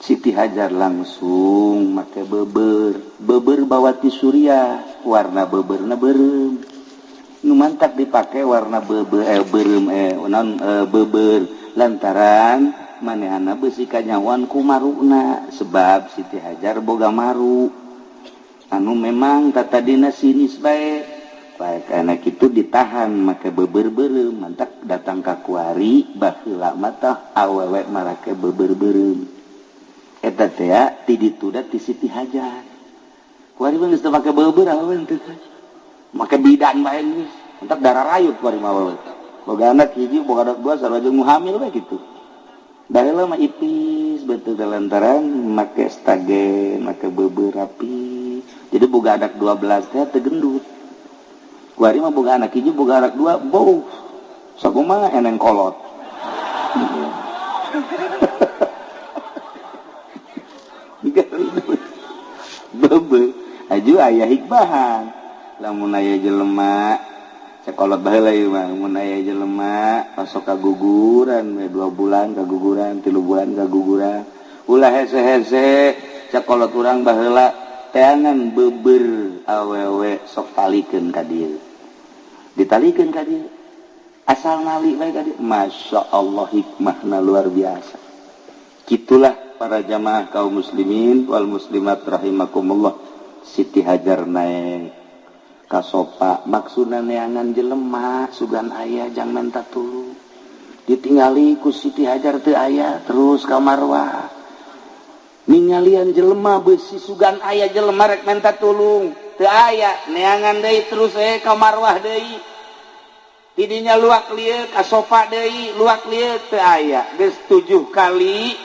Speaker 1: Siti Hajar langsung make beber, beber bawa ti Suriah, warna beberna beureum. Nu mantak dipake warna beber beureum naon beber lantaran manehana beusi kanyawan ku maruna sebab Siti Hajar boga maru. Anu memang tatadina sinis bae. Bae kana kitu ditahan make beber beureum, mantak datang ka kuari baheula mah tah awewe marake beber beureum. Eta teh ti ditu da ti Siti Hajar. Kuari mah geus teu make beubeur awewe teh. Make bidan bae geus. Entak darah rayut kuari mah awewe. Boga anak hiji, boga anak dua sarua jeung nu hamil bae kitu. Baheula mah ipis betul lantaran make stagen, make beubeur rapi. Jadi boga anak 12 teh teu gendut. Kuari mah boga anak hiji, boga anak dua, bau. Sakumaha eneng kolot. Bebe aju aya hikmahan lamun aya jelema sakolot baheula ieu mah mun aya jelema masuk kaguguran we 2 bulan kaguguran 3 bulan kaguguran ulah hese-hese sakolot urang baheula teangan beber awewe sok talikeun ka dieu ditalikeun ka dieu asal nali bae ka dieu. Masya Allah hikmahna luar biasa. Kitulah para jamaah kaum muslimin wal muslimat rahimakumullah. Siti Hajar naik kasopa maksudna neangan jelema sugan aya jang menta tulung ditingali ku Siti Hajar teu aya terus ka Marwah ningalian jelema beusi sugan aya jelema rek menta tulung teu aya neangan deui terus ka Marwah deui tidinya luak lieu kasopa deui luak lieu teu aya geus 7 kali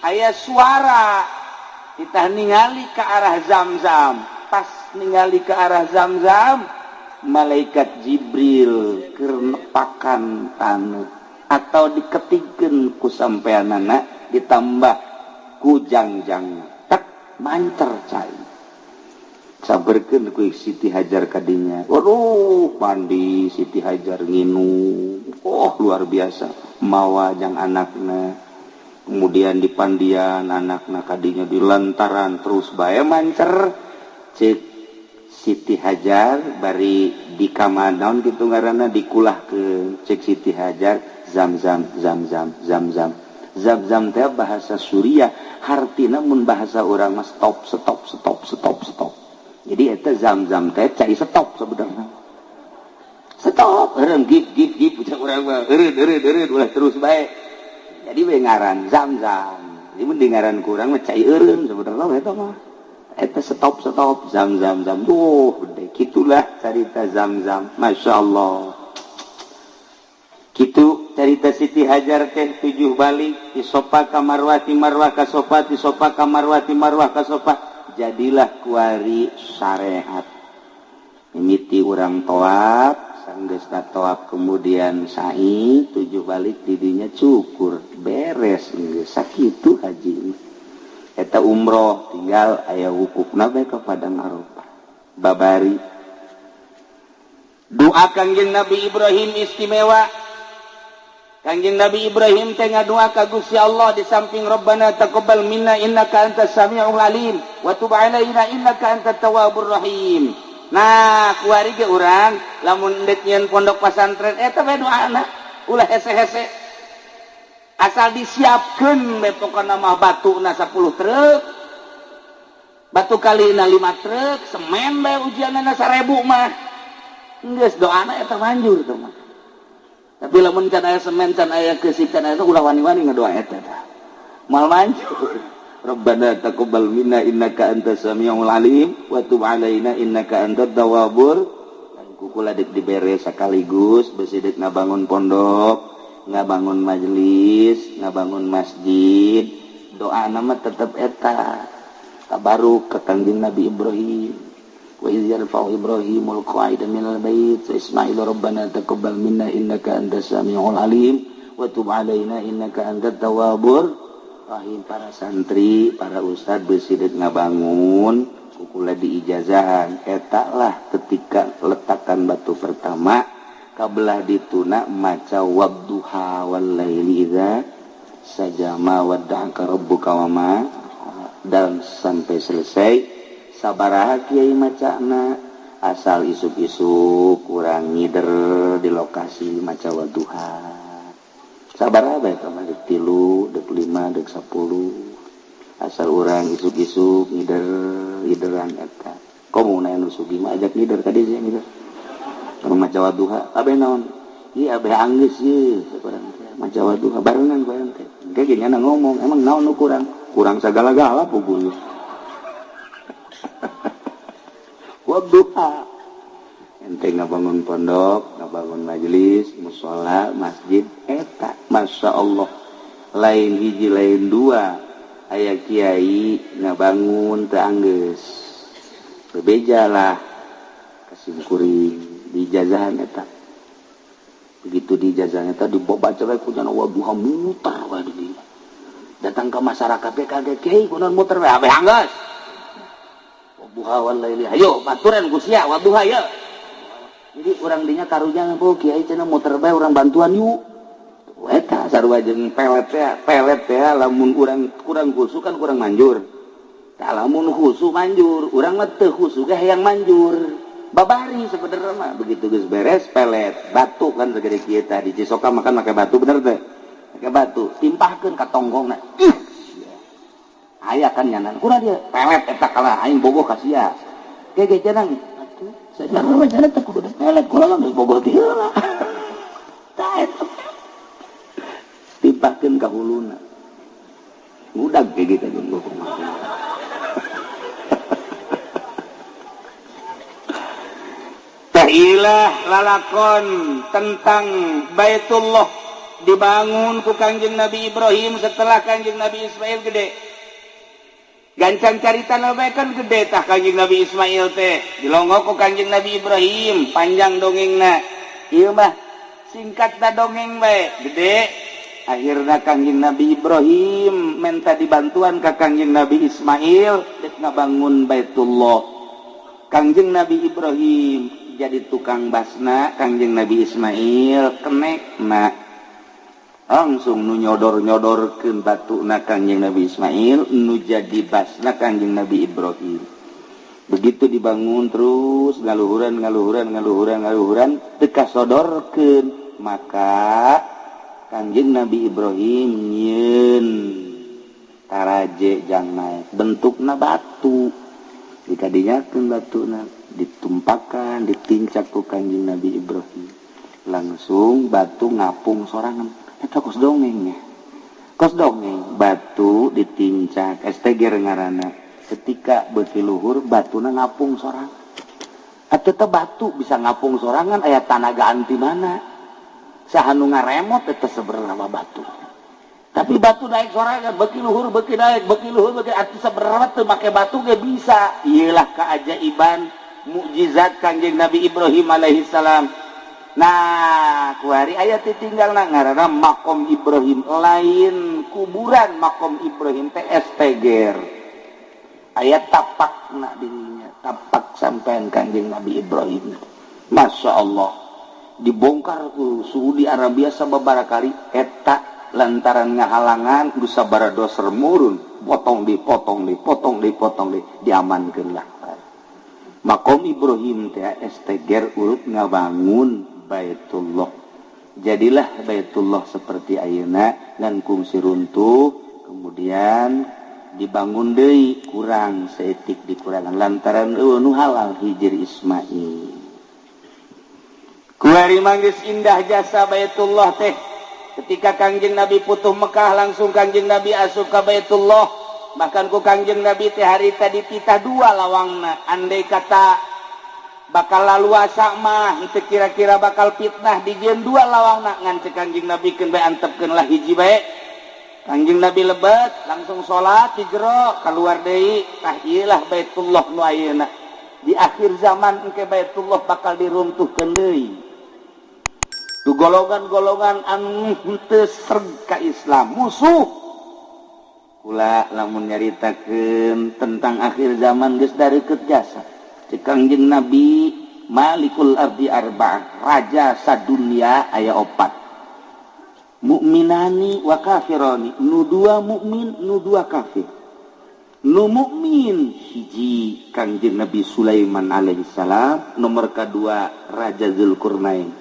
Speaker 1: aya suara kita ningali ke arah Zam-Zam. Pas ningali ke arah Zam-Zam, malaikat Jibril keur nepakan taneuh atau diketigkeun ku sampeanana ditambah ku jangjang tak mancer cai. Saberkeun ku Siti Hajar kadinya. Waduh, mandi Siti Hajar nginum. Oh, luar biasa. Mawa jang anakna. Kemudian di pandian anakna kadinya di lantaran terus bae mancer cek
Speaker 3: Siti Hajar bari di kamar naon kitu ngaranna dikulah ke cek Siti Hajar zam-zam zam-zam zam-zam zam-zam teh bahasa Suriah hartina mun bahasa urang mah stop stop stop stop stop. Jadi eta zam-zam teh cai stop sebenarnya. Stop eureun gip gip gip ucap urang mah eureun eureun eureun ulah terus bae. Jadi we ngaran zam-zam. Jadi mun di ngaran ku urang mah cai eureun sebenarnya eta mah. Eta stop stop zam zam zam tuh gede gitulah carita zam zam. Masya Allah gitu carita Siti Hajar teh 7 balik ti Sofa ka Marwah ti Marwah ka Sofa ti Sofa ka Marwah ti Marwah ka Sofa jadilah kuari syariat mimiti urang tawaf sanggeusna tawaf kemudian sa'i 7 balik didinya cukur beres geus sakitu haji. Eta umroh tinggal aya wukufna bae ka Padang Arafah. Babari doa Kangjeng Nabi Ibrahim istimewa. Kangjeng Nabi Ibrahim teh ngadoa ka Gusti Allah di samping Rabbana taqabbal minna innaka antas samiul alim wa tub alaina innaka antat tawwabur rahim. Nah, kuari ge urang lamun deuk nyieun pondok pasantren eta bae doana ulah hese-hese. Asal disiapkan bae pokona mah batuna 10 truk batu kalina 5 truk semen bae ujianna 1000 mah geus doana eta manjur teh mah. Tapi lamun can aya semen can aya keusik can aya ulah wani-wani ngadoa eta tah moal manjur. Rabbana taqabbal minna innaka antas samiul alim wa tub alaina innaka antat tawwabur. Kukula deuk dibere sakaligus besi deuk ngabangun pondok, ngabangun majelis, ngabangun masjid, doa nama tetap eta tabaruk ke Kangjeng Nabi Ibrahim. Wa iz yarfa'u Ibrahimul qa'ida minal bait wa Ismail rabbana taqabbal minna innaka antas samiul alim wa tub alaina innaka antat tawwabur rahim. Para santri, para ustad besideut ngabangun kukula diijazahan eta lah ketika letakan batu pertama kabelah dituna maca wadduha wal laili idza sajama wadda'aka rabbuka wama dan sampai selesai. Sabaraha kiai macana asal isuk-isuk kurang ngider di lokasi maca wadduha sabaraha bae tah dek 3 dek 5 dek 10 asal urang isuk-isuk ngider ngideran eta komo na anu sugih mah ajak ngider tadi sih ngider kalau maca wadduha abe naon ieu abe anggeus ieu sakurang teh maca wadduha barengan bae teh engke ge nyana ngomong emang naon nu kurang kurang sagala-gala puguh wadduha ente ngabangun pondok ngabangun majelis mushola masjid eta Masya Allah lain hiji lain dua aya kiai ngabangun teu anggeus bebejalah kasimkuring dijazahan eta begitu dijazahan eta dibaca bae ku jana wadduha muter wae di dinya datang ke masyarakat teh kaget kiai kunaon muter wae abe anggeus wadduha wal laili ayo baturan ku sia wadduha ye. Jadi urang dinya karunya bu kiai cenah muter bae urang bantuan yuk eta sarua jeung pelet teh lamun urang kurang khusu kan kurang manjur tah lamun khusu manjur urang mah teu khusu ge hayang manjur babari sebenarnya mah. Begitu geus beres pelet batu kan segede kieu tah di Cisoka makan make batu bener teh make batu timpahkeun ka tonggongna ih aya kan nyanan kurang dia pelet eta kalah aing bogoh ka sia ge ge janang atuh sajarah mah jana teh kudu pelet kula mah geus bogoh ti heula tah eta timpahkeun ka huluna ngudag ge ge ka jeung bogoh mah. Ilah lalakon tentang Baitullah dibangun ku Kangjeng Nabi Ibrahim setelah Kangjeng Nabi Ismail gede. Gancang carita nabi kan gede tah Kangjeng Nabi Ismail teh dilongok ku Kangjeng Nabi Ibrahim panjang dongengna. Ieu mah singkat da dongeng bae gede. Akhirna Kangjeng Nabi Ibrahim minta dibantuan ka Kangjeng Nabi Ismail dek ngabangun Baitullah. Kangjeng Nabi Ibrahim jadi tukang basna, Kangjeng Nabi Ismail kenekna langsung nu nyodor-nyodorkeun batuna Kangjeng Nabi Ismail nu jadi basna Kangjeng Nabi Ibrahim.
Speaker 1: Begitu dibangun terus ngaluhuran ngaluhuran ngaluhuran ngaluhuran teu kasodorkeun, maka Kangjeng Nabi Ibrahim nyieun taraje jang naek bentukna batu dikadinyakeun batuna ditumpakan ditincak ku Kangjeng Nabi Ibrahim langsung batu ngapung sorangan eta kos dongengnya kos dongeng batu ditincak STG ngaranna ketika beuki luhur batuna ngapung sorangan atuh teh batu bisa ngapung sorangan aya tanaga anti mana saha nu ngaremot eta sebenarna batu tapi batu naik sorangan beuki luhur beuki naik beuki luhur beuki atuh sebenarna teu make batu ge bisa. Ieulah keajaiban mukjizat Kangjeng Nabi Ibrahim alaihi salam. Nah kuari aya ditinggalna ngaranna makom Ibrahim lain kuburan makom Ibrahim teh STG aya tapakna dirinya tapak sampean Kangjeng Nabi Ibrahim. Masya Allah dibongkar ku Saudi Arabia sababaraha kali eta lantaran ngahalangan geus sabaraha doser murun potong di potong di potong di potong di diamankeun lah. Makom Ibrahim teh STG urut ngabangun Baitullah. Jadilah Baitullah seperti ayeuna ngan kungsi runtuh kemudian dibangun deui kurang saeutik dikurangan lantaran eueuh nu halal Hijir Ismail. Kuari manggis indah jasa Baitullah teh. Ketika Kangjeng Nabi putuh Mekah langsung Kangjeng Nabi asup ka Baitullah. Bahkan ku Kangjeng Nabi teh harita dititah dua lawangna. Andai kata bakal laluasa mah henteu kira-kira bakal fitnah dijieun dua lawangna ngan cek Kangjeng Nabi keun bae antepkeun lah hiji bae. Kangjeng Nabi lebet langsung salat di jero keluar deui tah ieu lah Baitullah nu ayeuna. Di akhir zaman engke Baitullah bakal diruntuhkeun deui. Du golongan-golongan anu henteu sreg ka Islam musuh. Kula lamun nyaritakeun tentang akhir zaman geus dareukeut jasa. Cek Kangjeng Nabi Malikul Ardi Arba'ah, raja sadunia aya opat. Mukminani wa kafirani, nu dua mukmin, nu dua kafir. Nu mukmin hiji Kangjeng Nabi Sulaiman alaihi salam, nomor kedua Raja Zulkarnain.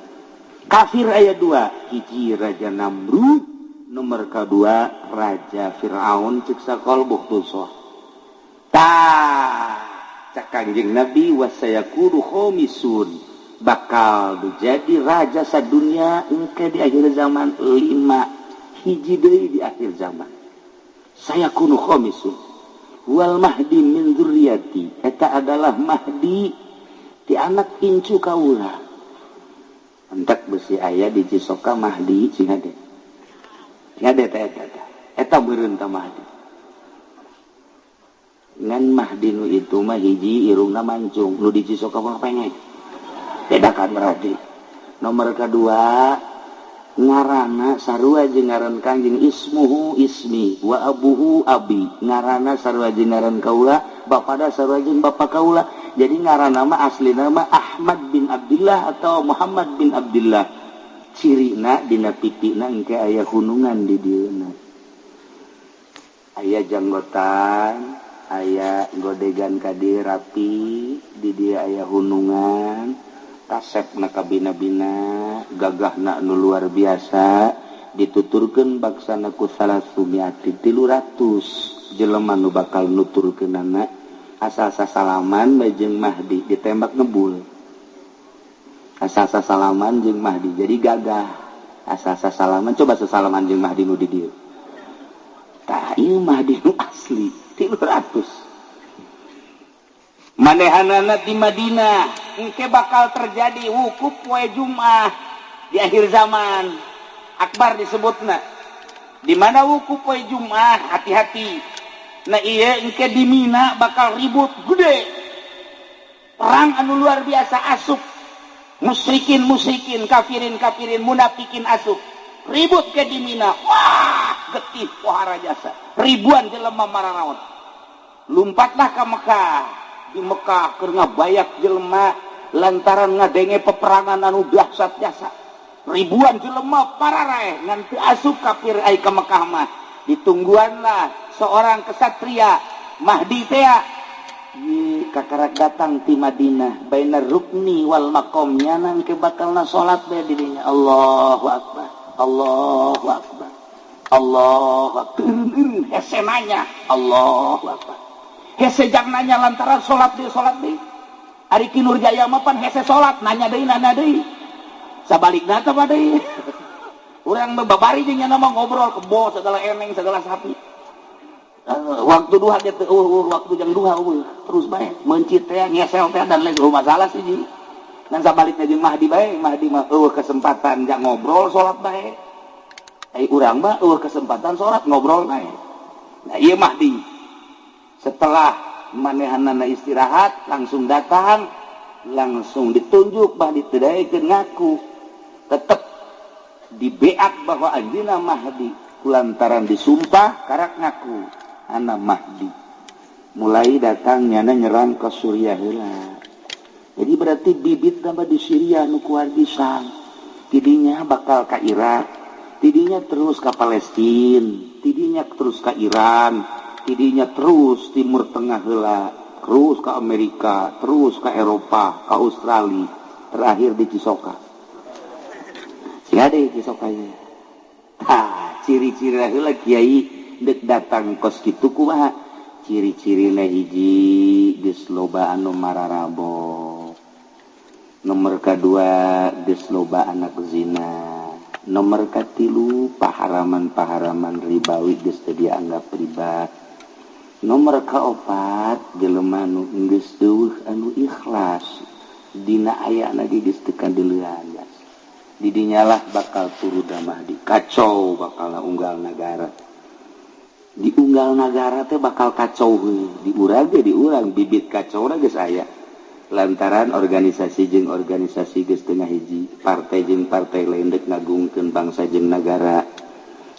Speaker 1: Kafir aya dua, hiji Raja Namrud, nomor kedua Raja Fir'aun cek sakol buhtusoh. Tah, cek Kangjeng Nabi wasayakunu khomisun. Bakal jadi raja sadunia engke di akhir zaman lima hiji deui di akhir zaman. Saya kunu khomisun wal mahdi min dzurriyyati. Eta adalah mahdi ti anak incu kaula. Entek besi aya di Cisoka mahdi cing hade. Cing hade teh eta teh. Eta meureun ta mahdi. Ngan mahdi nu itu mah hiji irungna mancung, nu di Cisoka mah pengek. Bedakan berarti. Nomor kedua ngarana sarua jeung ngaran Kangjeng ismuhu ismi wa abuhu abi. Ngarana sarua jeung ngaran kaula, bapada sarua jeung bapa kaula. Jadi ngaran nama asli nama Ahmad bin Abdullah atau Muhammad bin Abdullah. Cirina dina pitina engke aya hunungan di dieuna. Aya janggotan, aya godegan ka dieu rapi, di dieu aya hunungan. Kasepna kabina-bina gagahna nu luar biasa dituturkeun baksana ku salasumiati 300 jelema nu bakal nuturkeunana asal sasalaman bae jeung Mahdi ditembak ngebul asal sasalaman jeung Mahdi jadi gagah asal sasalaman coba sasalaman jeung Mahdi nu di dieu tah ieu Mahdi nu asli 300 manehanana di Madinah engke bakal terjadi wukuf poe Jumat di akhir zaman akbar disebutna di mana wukuf poe Jumat hati-hati nah iya engke di Mina bakal ribut gede perang anu luar biasa asup musyrikin musyrikin kafirin kafirin munafikin asup ribut ke di Mina wah getih pohara jasa ribuan jelema mararaon lompatlah ke Mekah. Di Mekah keur ngabayak jelema lantaran ngadenge peperangan anu dahsyat jasa ribuan jelema pararaeh ngan teu asup kafir ai ka Mekah mah ditungguanlah seorang kesatria Mahdi tea Ye kakarak datang ti Madinah bainar rukni wal maqam nyanan ke bakalna salat bae dirinya. Allahu akbar. Allahu akbar. Allahu akbar. Hese nanya Allahu akbar. Hese jang nanya lantaran salat deui salat deui. Ari Ki Nurjaya mah pan hese salat nanya deui nanya deui. Sabalikna teh mah deui. Urang mah babari jeung nya mah ngobrol kebo segala eneng segala sapi. Waktu duha dia waktu jam duha terus bae mencit teh ngesel teh dan lain masalah sih ji. Dan sabalikna jeung Mahdi bae, Mahdi mah eueuh kesempatan jang ngobrol salat bae. Ai urang mah eueuh kesempatan salat ngobrol bae. Nah ieu Mahdi setelah manehanana istirahat langsung datang, langsung ditunjuk Mahdi teu daekeun ngaku. Tetep dibeak bahwa anjeunna Mahdi kulantaran disumpah karak ngaku anak Mahdi. Mulai datangnya nyerang ke Suriah heula. Jadi berarti bibit tambah di Syria nu kuar di Syam. Tidinya bakal ke Irak, tidinya terus ke Palestina, tidinya terus ke Iran, tidinya terus Timur Tengah heula, terus ke Amerika, terus ke Eropa, ke Australia, terakhir di Cisoka. Sia deui Cisoka ieu. Tah, ciri-ciri heula kiai dek datang kos kitu kumaha? Ciri-cirina hiji geus loba anu mararabo. Nomor kadua geus loba anak zina. Nomor katilu paharaman-paharaman ribawi geus teu dianggap riba. Nomor kaopat jelema nu geus eueuh anu ikhlas dina ayana ge geus teu kadeulean. Didinyalah bakal turun Mahdi, kacau bakal unggal nagara. Diunggal nagara teh bakal kacau di urang ge di urang bibit kacau geus aya lantaran organisasi jeung organisasi geus teu ngahiji, partai jeung partai lain deuk ngagungkeun bangsa jeung nagara,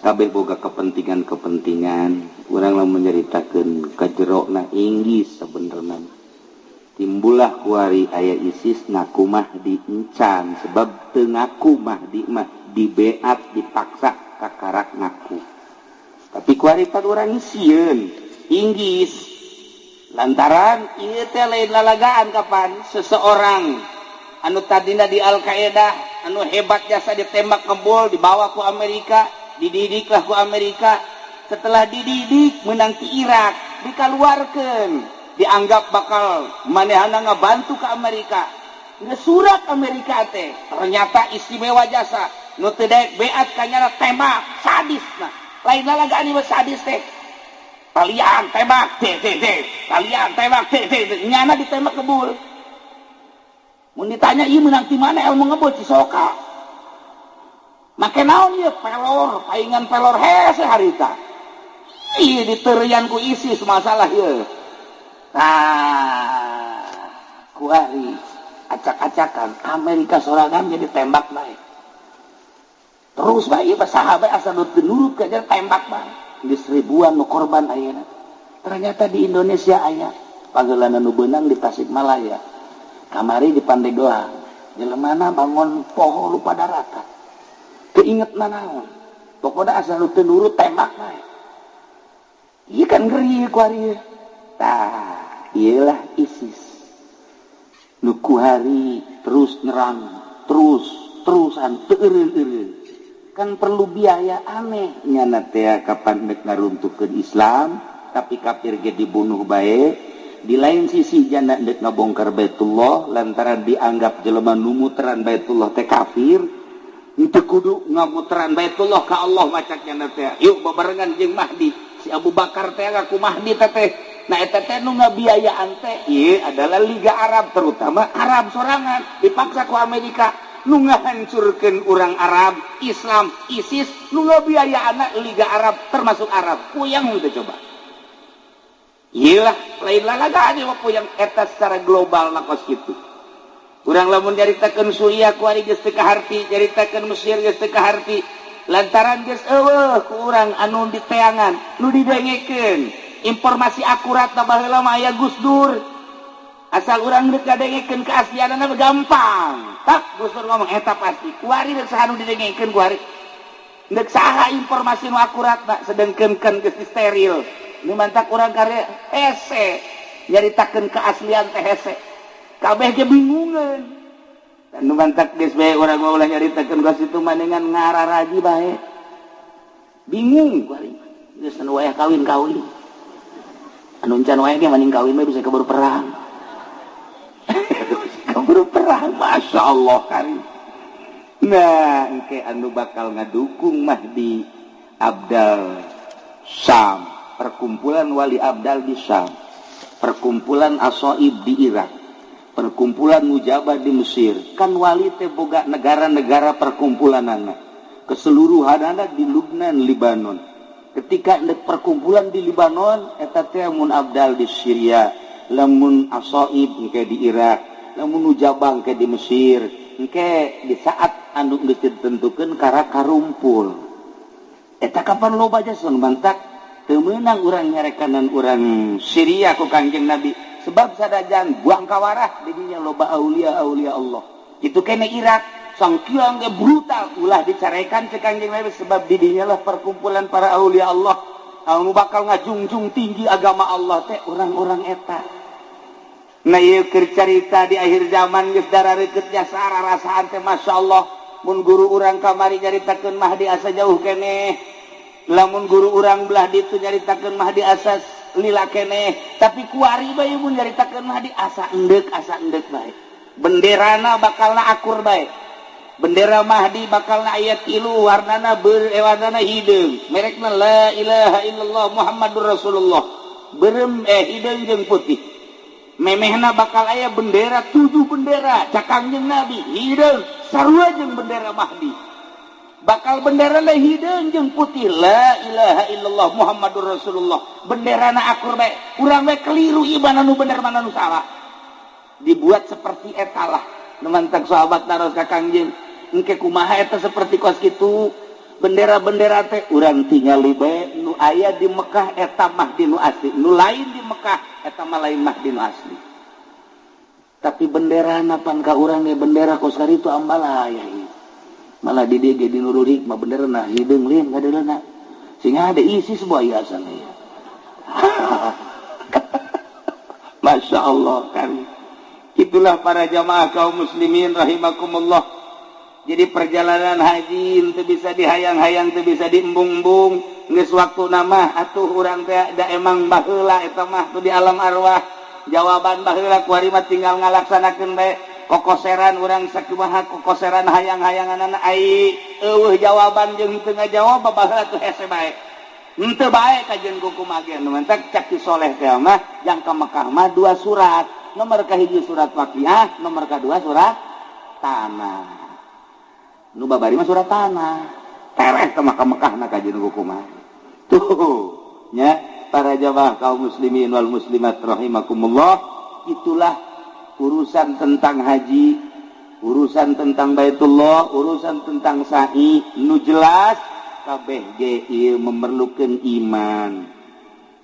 Speaker 1: kabeh boga kepentingan-kepentingan. Urang lamun nyaritakeun kajerona Inggris sabenerna timbulah kuari aya ISIS ngaku Mahdi encan sebab teu ngaku Mahdi mah dibeat dipaksa kakarak ngaku. Tapi kuaripan orang sieun Inggris lantaran ieu teh lain lalagaan kapan seseorang anu tadina di Al-Qaeda anu hebat jasa ditembak ngebol dibawa ku Amerika, dididiklah ku Amerika. Setelah dididik menang ti Irak, dikaluarkeun, dianggap bakal manehana ngabantu ke Amerika. Geus surat Amerika teh ternyata istimewa jasa nu teu daek beat ka nyana tembak sadisna. Lain lalagaan ieu sadis teh. Kalian tembak t t t. Kalian tembak t t t. Nyana ditembak kebul. Mun ditanya ieu meunang ti mana ilmu ngebul Cisoka. Make naon ieu pelor, paingan pelor hese harita. Ieu diterian ku ISIS masalah ieu. Nah, kuari acak-acakan Amerika sorangan jadi tembak bae. Terus bae ieu sahabat asal nu teu nurut ka tembak bae. Geus ribuan nu korban ayeuna. Ternyata di Indonesia aya panggeulana nu beunang di Tasikmalaya. Kamari di Pandeglang. Jelemana bangun poho lupa daratan. Teu inget nanaon. Pokona asal nu teu nurut tembak bae. Ieu kan ngeri kuari. Tah, ieulah ISIS. Nu kuari terus nyerang, terus-terusan teu eureun-eureun. Kan perlu biaya aneh nyana teh kapan dek ngaruntuhkeun Islam tapi kafir ge dibunuh bae. Di lain sisi janda dek ngabongkar Baitullah lantaran dianggap jelema nu muteran Baitullah teh kafir, teu kudu ngamuteran Baitullah ka Allah macak nyana teh. Yuk babarengan jeung Mahdi, si Abu Bakar teh ngaku Mahdi teh. Nah eta teh nu ngabiayaan teh ieu adalah Liga Arab, terutama Arab sorangan dipaksa ku Amerika nu ngahancurkeun urang Arab, Islam, ISIS, nu ngabiayaanna Liga Arab termasuk Arab. Puyang teh coba. Iyalah, lain lalagaan ieu mah puyang eta secara global na kos kitu. Urang lamun nyaritakeun Suriah kuari geus teu kaharti, nyaritakeun Mesir geus teu kaharti. Lantaran geus eueuh ku urang anu diteangan, nu didengekeun. Informasi akurat na baheula mah aya Gus Dur. Asal urang deuk ngadengekeun keaslianana gampang. Tak Gus Dur ngomong eta pasti. Kuari deuk saha nu didengekeun kuari. Deuk saha informasi nu akurat na sedengkeun kan geus steril. Nu mantak urang karya hese. Nyaritakeun keaslian teh hese. Kabeh ge bingungeun. Dan nu mantak geus bae urang mah ulah nyaritakeun ka situ maningan ngararaji bae. Bingung kuari. Geus anu wayah kawin-kawin. Anu encan wae ge maning kawin mah bisa keburu perang. Keburu perang, Masya Allah kari. Nah, engke anu bakal ngadukung Mahdi Abdal Syam, perkumpulan wali Abdal di Syam, perkumpulan Asoib di Irak, perkumpulan Mujabah di Mesir. Kan wali teh boga negara-negara perkumpulanana. Keseluruhanana di Lubnan, Libanon. Ketika perkumpulan di Libanon, eta teh mun Abdal di Syria, lamun Asoib engke di Irak, lamun Mujabah engke di Mesir. Engke di saat anu geus ditentukeun kara karumpul. Eta kapan loba jasa mantak teu meunang urang nyarekanan urang Syria ku Kangjeng Nabi. Sebab sadajan buang kawarah di dinya loba aulia-aulia Allah. Kitu kene Irak sangkiang ge brutal ulah dicarekan ke Kangjeng Nabi sebab di dinya lah perkumpulan para aulia Allah. Anu bakal ngajungjung tinggi agama Allah teh urang-urang eta. Nah ieu keur carita di akhir zaman geus darareukeut jasa rarasaan teh masyaallah. Mun guru urang kamari nyaritakeun Mahdi asa jauh keneh. Lamun guru urang belah ditu nyaritakeun Mahdi asa lila keneh, tapi kuari bae mun nyaritakeun Mahdi asa endek bae. Benderana bakalna akur bae. Bendera Mahdi bakalna aya tilu warnana warnana hideung. Merekna la ilaha illallah Muhammadur Rasulullah. Berem hideung jeung putih. Memehna bakal aya bendera 7 bendera cak Kangjeng Nabi hideung sarua jeung bendera Mahdi. Bakal bendera la hideung jeung putih la ilaha illallah Muhammadur Rasulullah. Benderana akur bae. Urang we keliru ieu mana nu bener mana nu salah. Dibuat seperti eta lah. Nu mantak sahabat naros ka Kangjeng, engke kumaha eta seperti kos kitu? Bendera-bendera teh urang tingali bae nu aya di Mekah eta Mahdi nu asli, nu lain di Mekah eta mah lain Mahdi nu asli. Tapi benderana pan ka urang ge bendera kos karitu ambalaya ieu. Malah di dieu ge di Nurul Hikmah benderana hideung lin kadeulana. Sing ada isi sebuah hiasan ieu. Masya Allah kan. Itulah para jamaah kaum muslimin rahimakumullah. Jadi perjalanan haji teu bisa dihayang-hayang, teu bisa diembung-embung. Geus waktuna mah atuh urang teh da emang baheula eta mah tuh di alam arwah. Jawaban baheula kuari mah tinggal ngalaksanakeun bae. Kokoseran urang sakumaha kokoseran hayang-hayanganana ai eueuh jawaban jeung teu ngajawab baheula tuh hese bae. Henteu bae kajeun kumaha ge nu mantak cak ki soleh teh mah jang ka Mekah mah 2 surat. Nomor kahiji surat waqiah, nomor kadua surat tanah. Nu babari mah surat tanah. Tereh ke Mekah na kajeun kumaha. Tuh nya para jamaah kaum muslimin wal muslimat rahimakumullah, itulah urusan tentang haji, urusan tentang Baitullah, urusan tentang sa'i. Nu jelas kabeh ge ieu memerlukeun iman,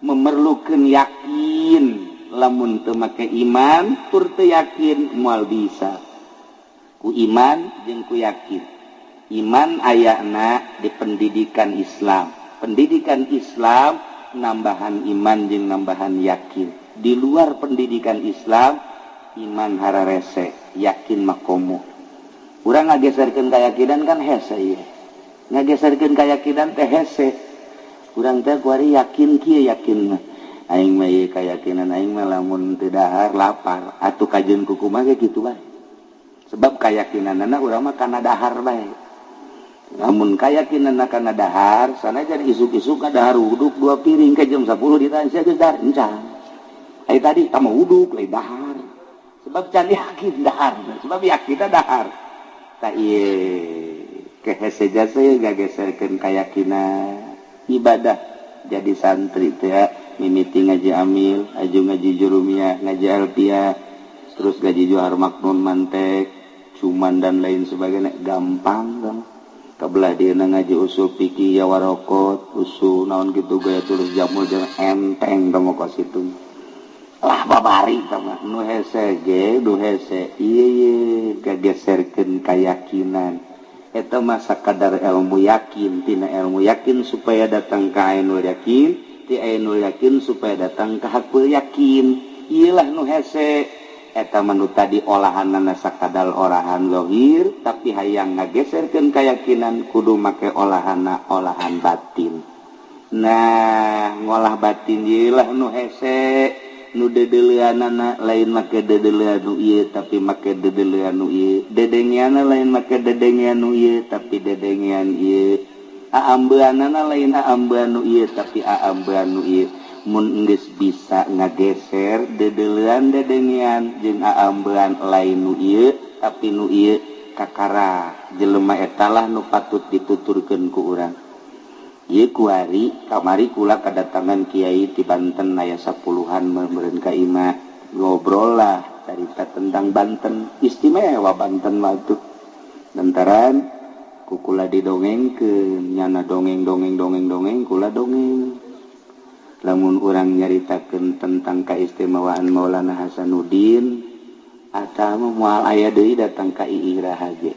Speaker 1: memerlukeun yakin. Lamun teu make iman tur teu yakin moal bisa. Ku iman jeung ku yakin. Iman ayana di pendidikan Islam. Pendidikan Islam nambahan iman jeung nambahan yakin. Di luar pendidikan Islam iman hararese, yakin makomo. Urang ngageserkeun kayakinan kan hese ieu. Ngageserkeun kayakinan teh hese. Urang teh kuari yakin kieu yakin mah. Aing mah ieu kayakinan aing mah lamun teu dahar lapar atuh kajeun kumaha ge kitu bae. Sebab kayakinanna urang mah kana dahar bae. Lamun kayakinanna kana dahar, sanajan isuk-isuk ka dahar uduk 2 piring ke jam 10 ditanya sia geus dahar encan. Ai tadi tama uduk lain dahar. Sebab can yakin dahar, sebab yakinna dahar. Ta ieu kehese jasa ngageserkeun kayakinan ibadah jadi santri teh mimiti ngaji amil, aju ngaji jurumiyah, ngaji alfiah, terus ngaji johar maknun mantek, cuman dan lain sebagainya gampang dong. Kabelah dia ngaji usul fikih ya warokot, usul naon gitu gaya tulis jamul jeung enteng tong kos itu. Lah babari tah nu hese ge, nu hese ieu ye kageserkeun kayakinan. Eta mah sakadar ilmu yakin, tina ilmu yakin supaya datang ka ainul yakin, ti ainul yakin supaya datang ka hakul yakin. Ieu lah nu hese eta mah nu tadi olahanana sakadal olahan zahir tapi hayang ngageserkeun keyakinan kudu make olahana olahan batin. Nah, ngolah batin ieu lah nu hese nu dedeleuanana lain make dedeleuan nu ieu tapi make dedeleuan nu ieu, dedengeanna lain make dedengean nu ieu tapi dedengean ieu, aambeanana lain aambean nu ieu tapi aambean nu ieu. Mun geus bisa ngageser dedeleuan dedengean jeung aambean lain nu ieu tapi nu ieu, kakara jelema eta lah nu patut dituturkeun ku urang. Ieu kuari kamari kula kedatangan kiai di Banten aya 10-an meureun ka imah, ngobrol lah carita tentang Banten, istimewa Banten mah tuh. Lantaran ku kula didongengkeun, nyana dongeng dongeng dongeng dongeng kula dongeng. Lamun urang nyaritakeun tentang keistimewaan Maulana Hasanuddin atawa moal aya deui datang ka Iraha ge.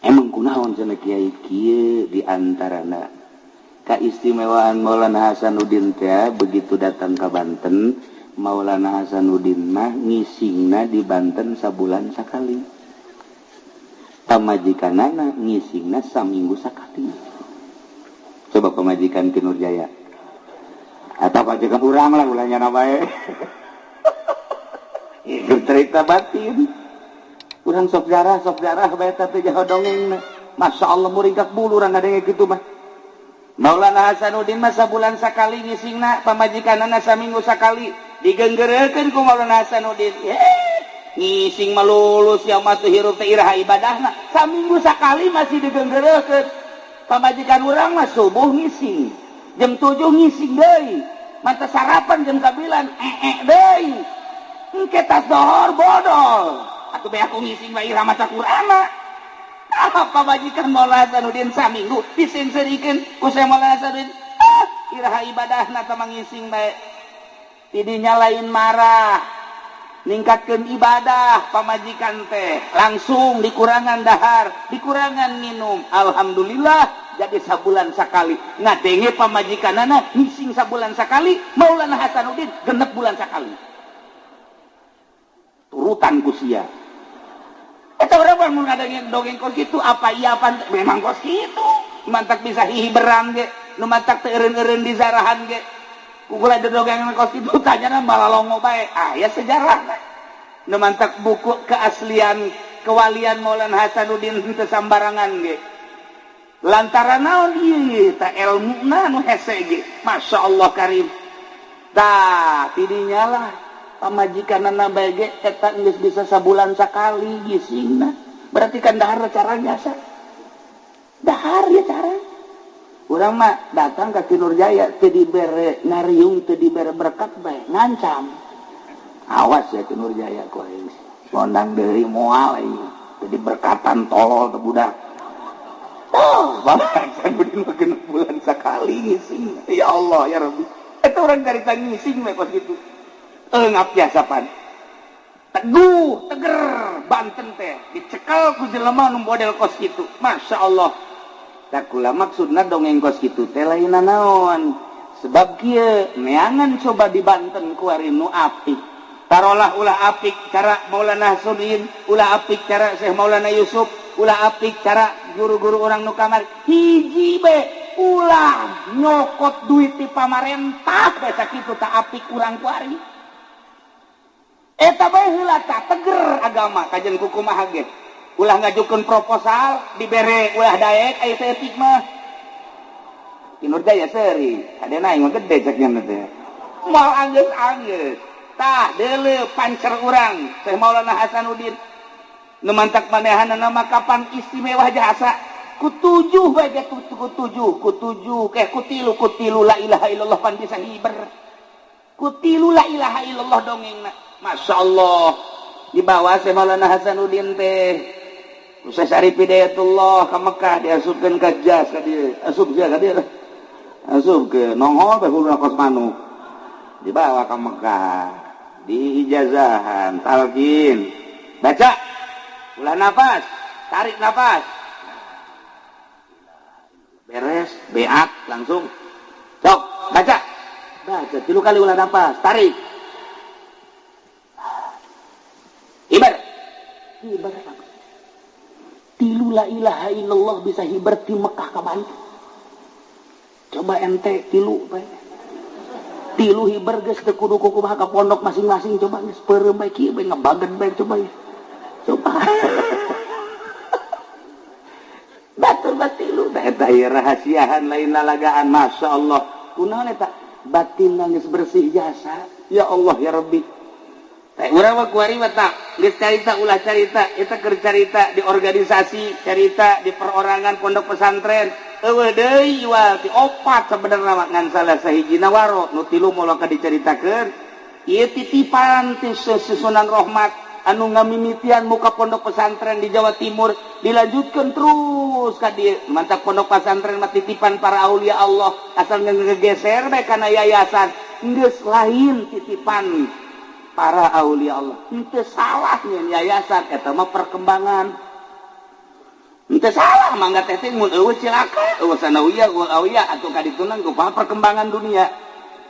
Speaker 1: Emang kunaon cenah kiai kieu di antarana kaistimewaan Maulana Hasanuddin teh begitu datang ke Banten, Maulana Hasanuddin mah ngisingna di Banten sabulan sakali, pamajikanana ngisingna saminggu sakali. Coba pamajikan Ki Nurjaya atau pamajikan urang lah ulahnya bae. Itu cerita batin. Urang sok jarah bae teh jaho dongeng. Masya Allah muringkak bulu urang ngadenge kitu mah. Maulana Hasanuddin mah sabulan sakali ngisingna, pamajikanana saminggu sakali. Digenggeurekeun ku Maulana Hasanuddin. Ngising melulu sia mah teu hirup teh iraha ibadahna. Saminggu sakali masih digenggeurekeun. Pamajikan urang mah subuh ngising, jam 7 ngising deui. Mata sarapan jam 9 deui. Engke tas dohor bodol. Atuh bae aku ngising bae iraha maca Qur'an. Apa pamajikan Maulana Hasanuddin saminggu diseungseurikeun ku Syekh Maulana Hasanuddin. Iraha ibadahna teh ngising bae. Tidinya lain marah, ningkatkeun ibadah pamajikan teh langsung dikurangan dahar, dikurangan minum. Alhamdulillah jadi sabulan sakali. Ngadenge pamajikanana ngising sabulan sakali, Maulana Hasanuddin genep bulan sakali. Turutan ku sia. Eta urang mun ngadenge dongeng kos kitu apa iya apa memang kos kitu. Mantak bisa hihi berang ge, nu mantak teu eureun-eureun di zarahan ge. Ku kula dongeng kos kitu tanyana malalongo bae. Aya sejarah. Nu mantak buku keaslian kewalian Maulana Hasanuddin teu sambarangan ge. Lantaran naon ieu ta elmuna nu hese ge. Masya Allah karim. Tah tidinya lah pamajikanana bae ge eta geus bisa sabulan sakali gisingna. Berarti kan dahar cara biasa. Dahar ya cara. Urang mah datang ka Ki Nurjaya teu dibere ngariung, teu dibere berkat bae, ngancam. Awas ya Ki Nurjaya ku aing. Ngondang deui moal aing. Teu diberkatan tolol teu budak. Oh, Bapak Hasanuddin mah genep bulan sakali ngising. Ya Allah ya Rabbi. Eta urang carita ngising we kos kitu. Ngap biasa pan. Teguh, teger Banten teh dicekel ku jelema nu model kos kitu. Masya Allah. Tak kula maksudna dongeng kos kitu teh lain naon. Sebab kieu neangan coba di Banten kuari nu apik. Tarolah ulah apik cara Maulana Hasanuddin, ulah apik cara Syekh Maulana Yusuf, ulah apik cara guru-guru orang nu kamari. Hiji be ulah nyokot duit ti pamarentah bae sakitu tak apik urang kuari. Eta bae heula tah teger agama kajen kukumaha ge. Ulah ngajukeun proposal dibere ulah daek aya saeutik mah. Ki Nurjaya seuri, kadena aing mah gede cek nya teh. Moal anggeus-anggeus. Tah deuleu pancer urang Syekh Maulana Hasanuddin. Nu mantak manehanana mah kapan istimewa jasa. Ku tujuh bae ge ku tujuh, ku tujuh keh ku tilu la ilaha illallah pan bisa hiber. Ku tilu la ilaha illallah dongengna. Masya Allah dibawa Syekh Maulana Hasanuddin teh Syekh Syarif Hidayatullah ke Mekah diasupkeun ka jas ka dieu, asup sia ka dieu, asup ke nongol teh huluna kos manuk, dibawa ke Mekah diijazahan talqin, baca ulah nafas, tarik nafas, beres beak langsung sok baca, baca 3 kali ulah nafas, tarik. Hiber. Tilu la ilaha illallah bisa hiber ti Mekah ka Bandung. Coba ente tilu bae. Tilu hiber geus teu kudu kumaha ka pondok masing-masing coba geus peureum bae kieu bae ngebagen bae coba ya. Coba. Batur batilu da eta ieu rahasiahan lain lalagaan masyaallah. Kunaon eta? Batin geus bersih jasa. Ya Allah ya Rabbi. Teh urang mah kuari mah tak geus carita ulah carita eta keur carita di organisasi, carita di perorangan pondok pesantren. Eueuh deui iwal ti opat sabenerna mah ngan salah sahijina waro nu tilu moal ka dicaritakeun. Ieu titipan ti Sunan Rohmat anu ngamimitian muka pondok pesantren di Jawa Timur dilanjutkeun terus ka dieu. Mantap pondok pesantren mah titipan para aulia Allah asal ngegeser bae kana yayasan geus lain titipan para aulia Allah. Henteu salah nyeun yayasan eta mah perkembangan. Henteu salah mangga teh teh mun eueuh cilaka, eueuh sanawiyah, eueuh awiyah atuh ka ditunang kumaha perkembangan dunia.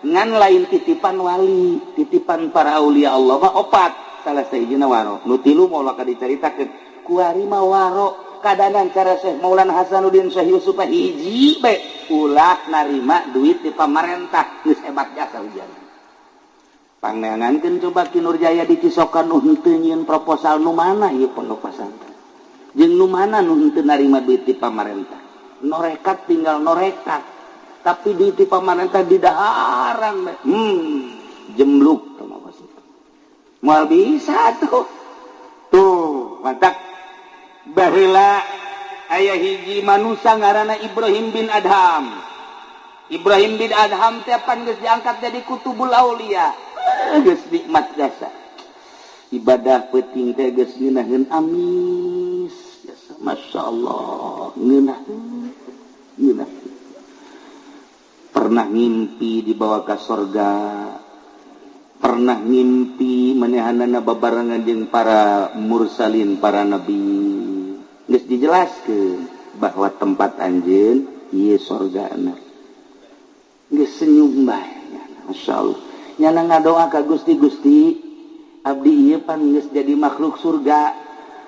Speaker 1: Ngan lain titipan wali, titipan para aulia Allah mah opat. Salah sahijina waro. Nu tilu moal ka dicaritakeun. Kuari mah waro kadanan cara Syekh Maulana Hasanuddin Syekh Yusuf hiji bae ulah narima duit di pamarentah geus hebat jasa ujian. Pangneangankeun coba Ki Nurjaya di Cisokan nu henteu nyieun proposal nu mana ieu pondok pesantren. Jeung nu mana nu henteu narima duit di pamarentah. Norekat tinggal norekat. Tapi duit di pamarentah didaharan bae. Jembluk tah mah moal bisa tuh. Tuh, mantap. Baheula aya hiji manusia ngaranna Ibrahim bin Adham. Ibrahim bin Adham teh pan geus diangkat jadi kutubul aulia. Geus nikmat jasa. Ibadah peuting teh geus ngeunaheun amis jasa. Masyaallah, ngeunaheun. Ngeunaheun. Pernah ngimpi dibawa ka sorga. Pernah ngimpi manehanana babarengan jeung para mursalin, para nabi. Geus dijelaskeun bahwa tempat anjeun ieu sorgana. Geus senyum bae masyaallah. Nyana ngadoa ka Gusti, Gusti abdi ieu pan geus jadi makhluk surga.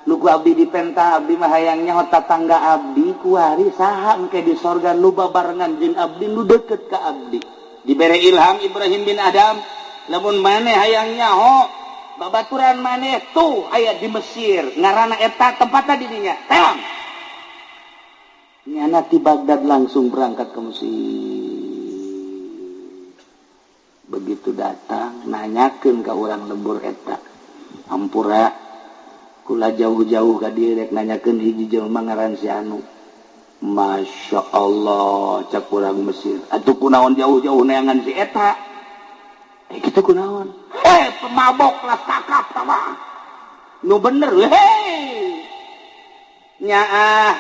Speaker 1: Nu ku abdi dipenta abdi mah hayang nyaho tatangga abdi kuari saha engke di sorga nu babarengan jeung abdi nu deukeut ka abdi. Dibere ilham Ibrahim bin Adam, lamun maneh hayang nyaho babaturan maneh tuh aya di Mesir ngaranna eta tempatna di dinya. Teang. Nyana ti Baghdad langsung berangkat ke Mesir. Begitu datang nanyakeun ka urang lembur eta. Hampura kula jauh-jauh ka dieu rek nanyakeun hiji jelema ngaran si anu. Masya Allah cak urang Mesir. Atuh kunaon jauh-jauh neangan si eta? Kitu kunaon? Pemabok lah takap tama. Nu bener hei. Nyaah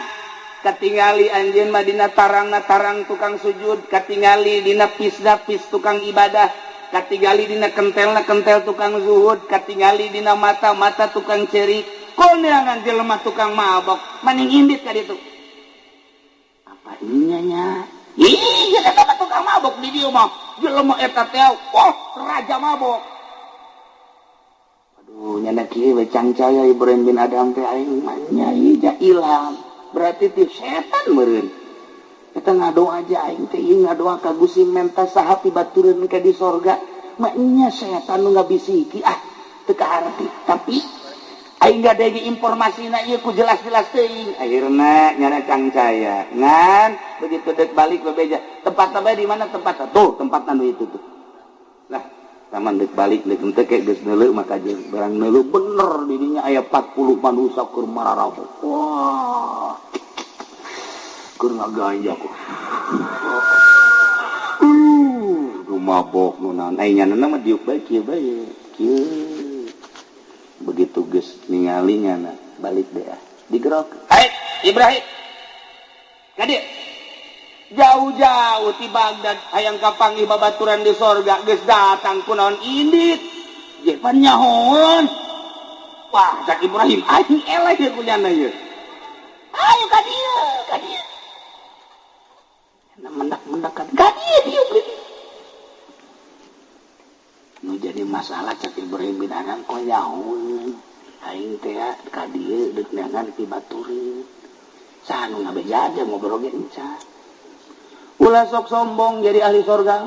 Speaker 1: katingali anjeun mah dina tarangna tarang tukang sujud, katingali dina pisna-pis tukang ibadah, katingali dina kentelna kentel tukang zuhud, katingali dina mata-mata tukang cerik. Koneangan jelema tukang mabok, maning indit ka ditu. Apa inya nya? Ih, eta mah tukang mabok di dieu mah. Jelema eta teh, wah, raja mabok. Aduh, nyana kieu we cangcaya Ibrahim bin Adam teh aing mah nya ija ilham. Berarti ti setan meureun. Eta ngadoa aja aing teh ieu ngadoa ka Gusti menta saha pibatureun ka di sorga. Mah nya setan nu ngabisiki ah teu kaharti. Tapi aing gadege informasina ieu ku jelas-jelas teuing. Akhirna nyana cangcaya. Ngan begitu dek balik bebeja. Tempatna bae di mana tempatna? Tuh, tempatna nu itu tuh. Lah, taman dek balik dek henteu ke geus neuleuh maka jeung barang neuleuh bener di dinya aya 40 manusia keur mararabok. Wah. Keur ngagaya ku. Nu mabok nu naon. Ai nyana mah diuk bae kieu bae. Kieu. Begitu geus ningali nyana balik deh ah. Digerok. Hai Ibrahim. Ka dieu. Jauh-jauh ti Baghdad hayang kapanggih babaturan di sorga geus datang kunaon indit. Je pan nyahoan. Wah, cak Ibrahim aing eleh ieu ku nyana ieu. Ayo ka dieu, ka dieu. Nyana mendak-mendak ka dieu dieu. Nu jadi masalah cak Ibrahim bin Adham kok nyahoan. Aing teh ka dieu deuk neangan pibatureun. Saha nu ngabeja aja ngobrol ge encan. Ulah sok sombong jadi ahli sorga.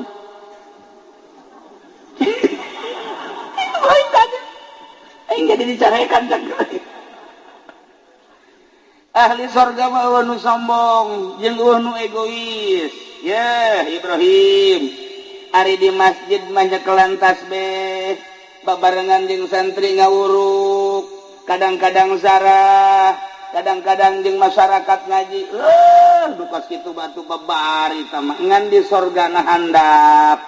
Speaker 1: Aing jadi dicarekan ahli sorga mah eueuh nu sombong jeung eueuh nu egois. Yeh Ibrahim, ari di masjid mah nyekelan tasbih, babarengan jeung santri ngawuruk, kadang-kadang zarah, kadang-kadang jeung masyarakat ngaji. Dukas kitu batu babari tama ngan di sorgana handap.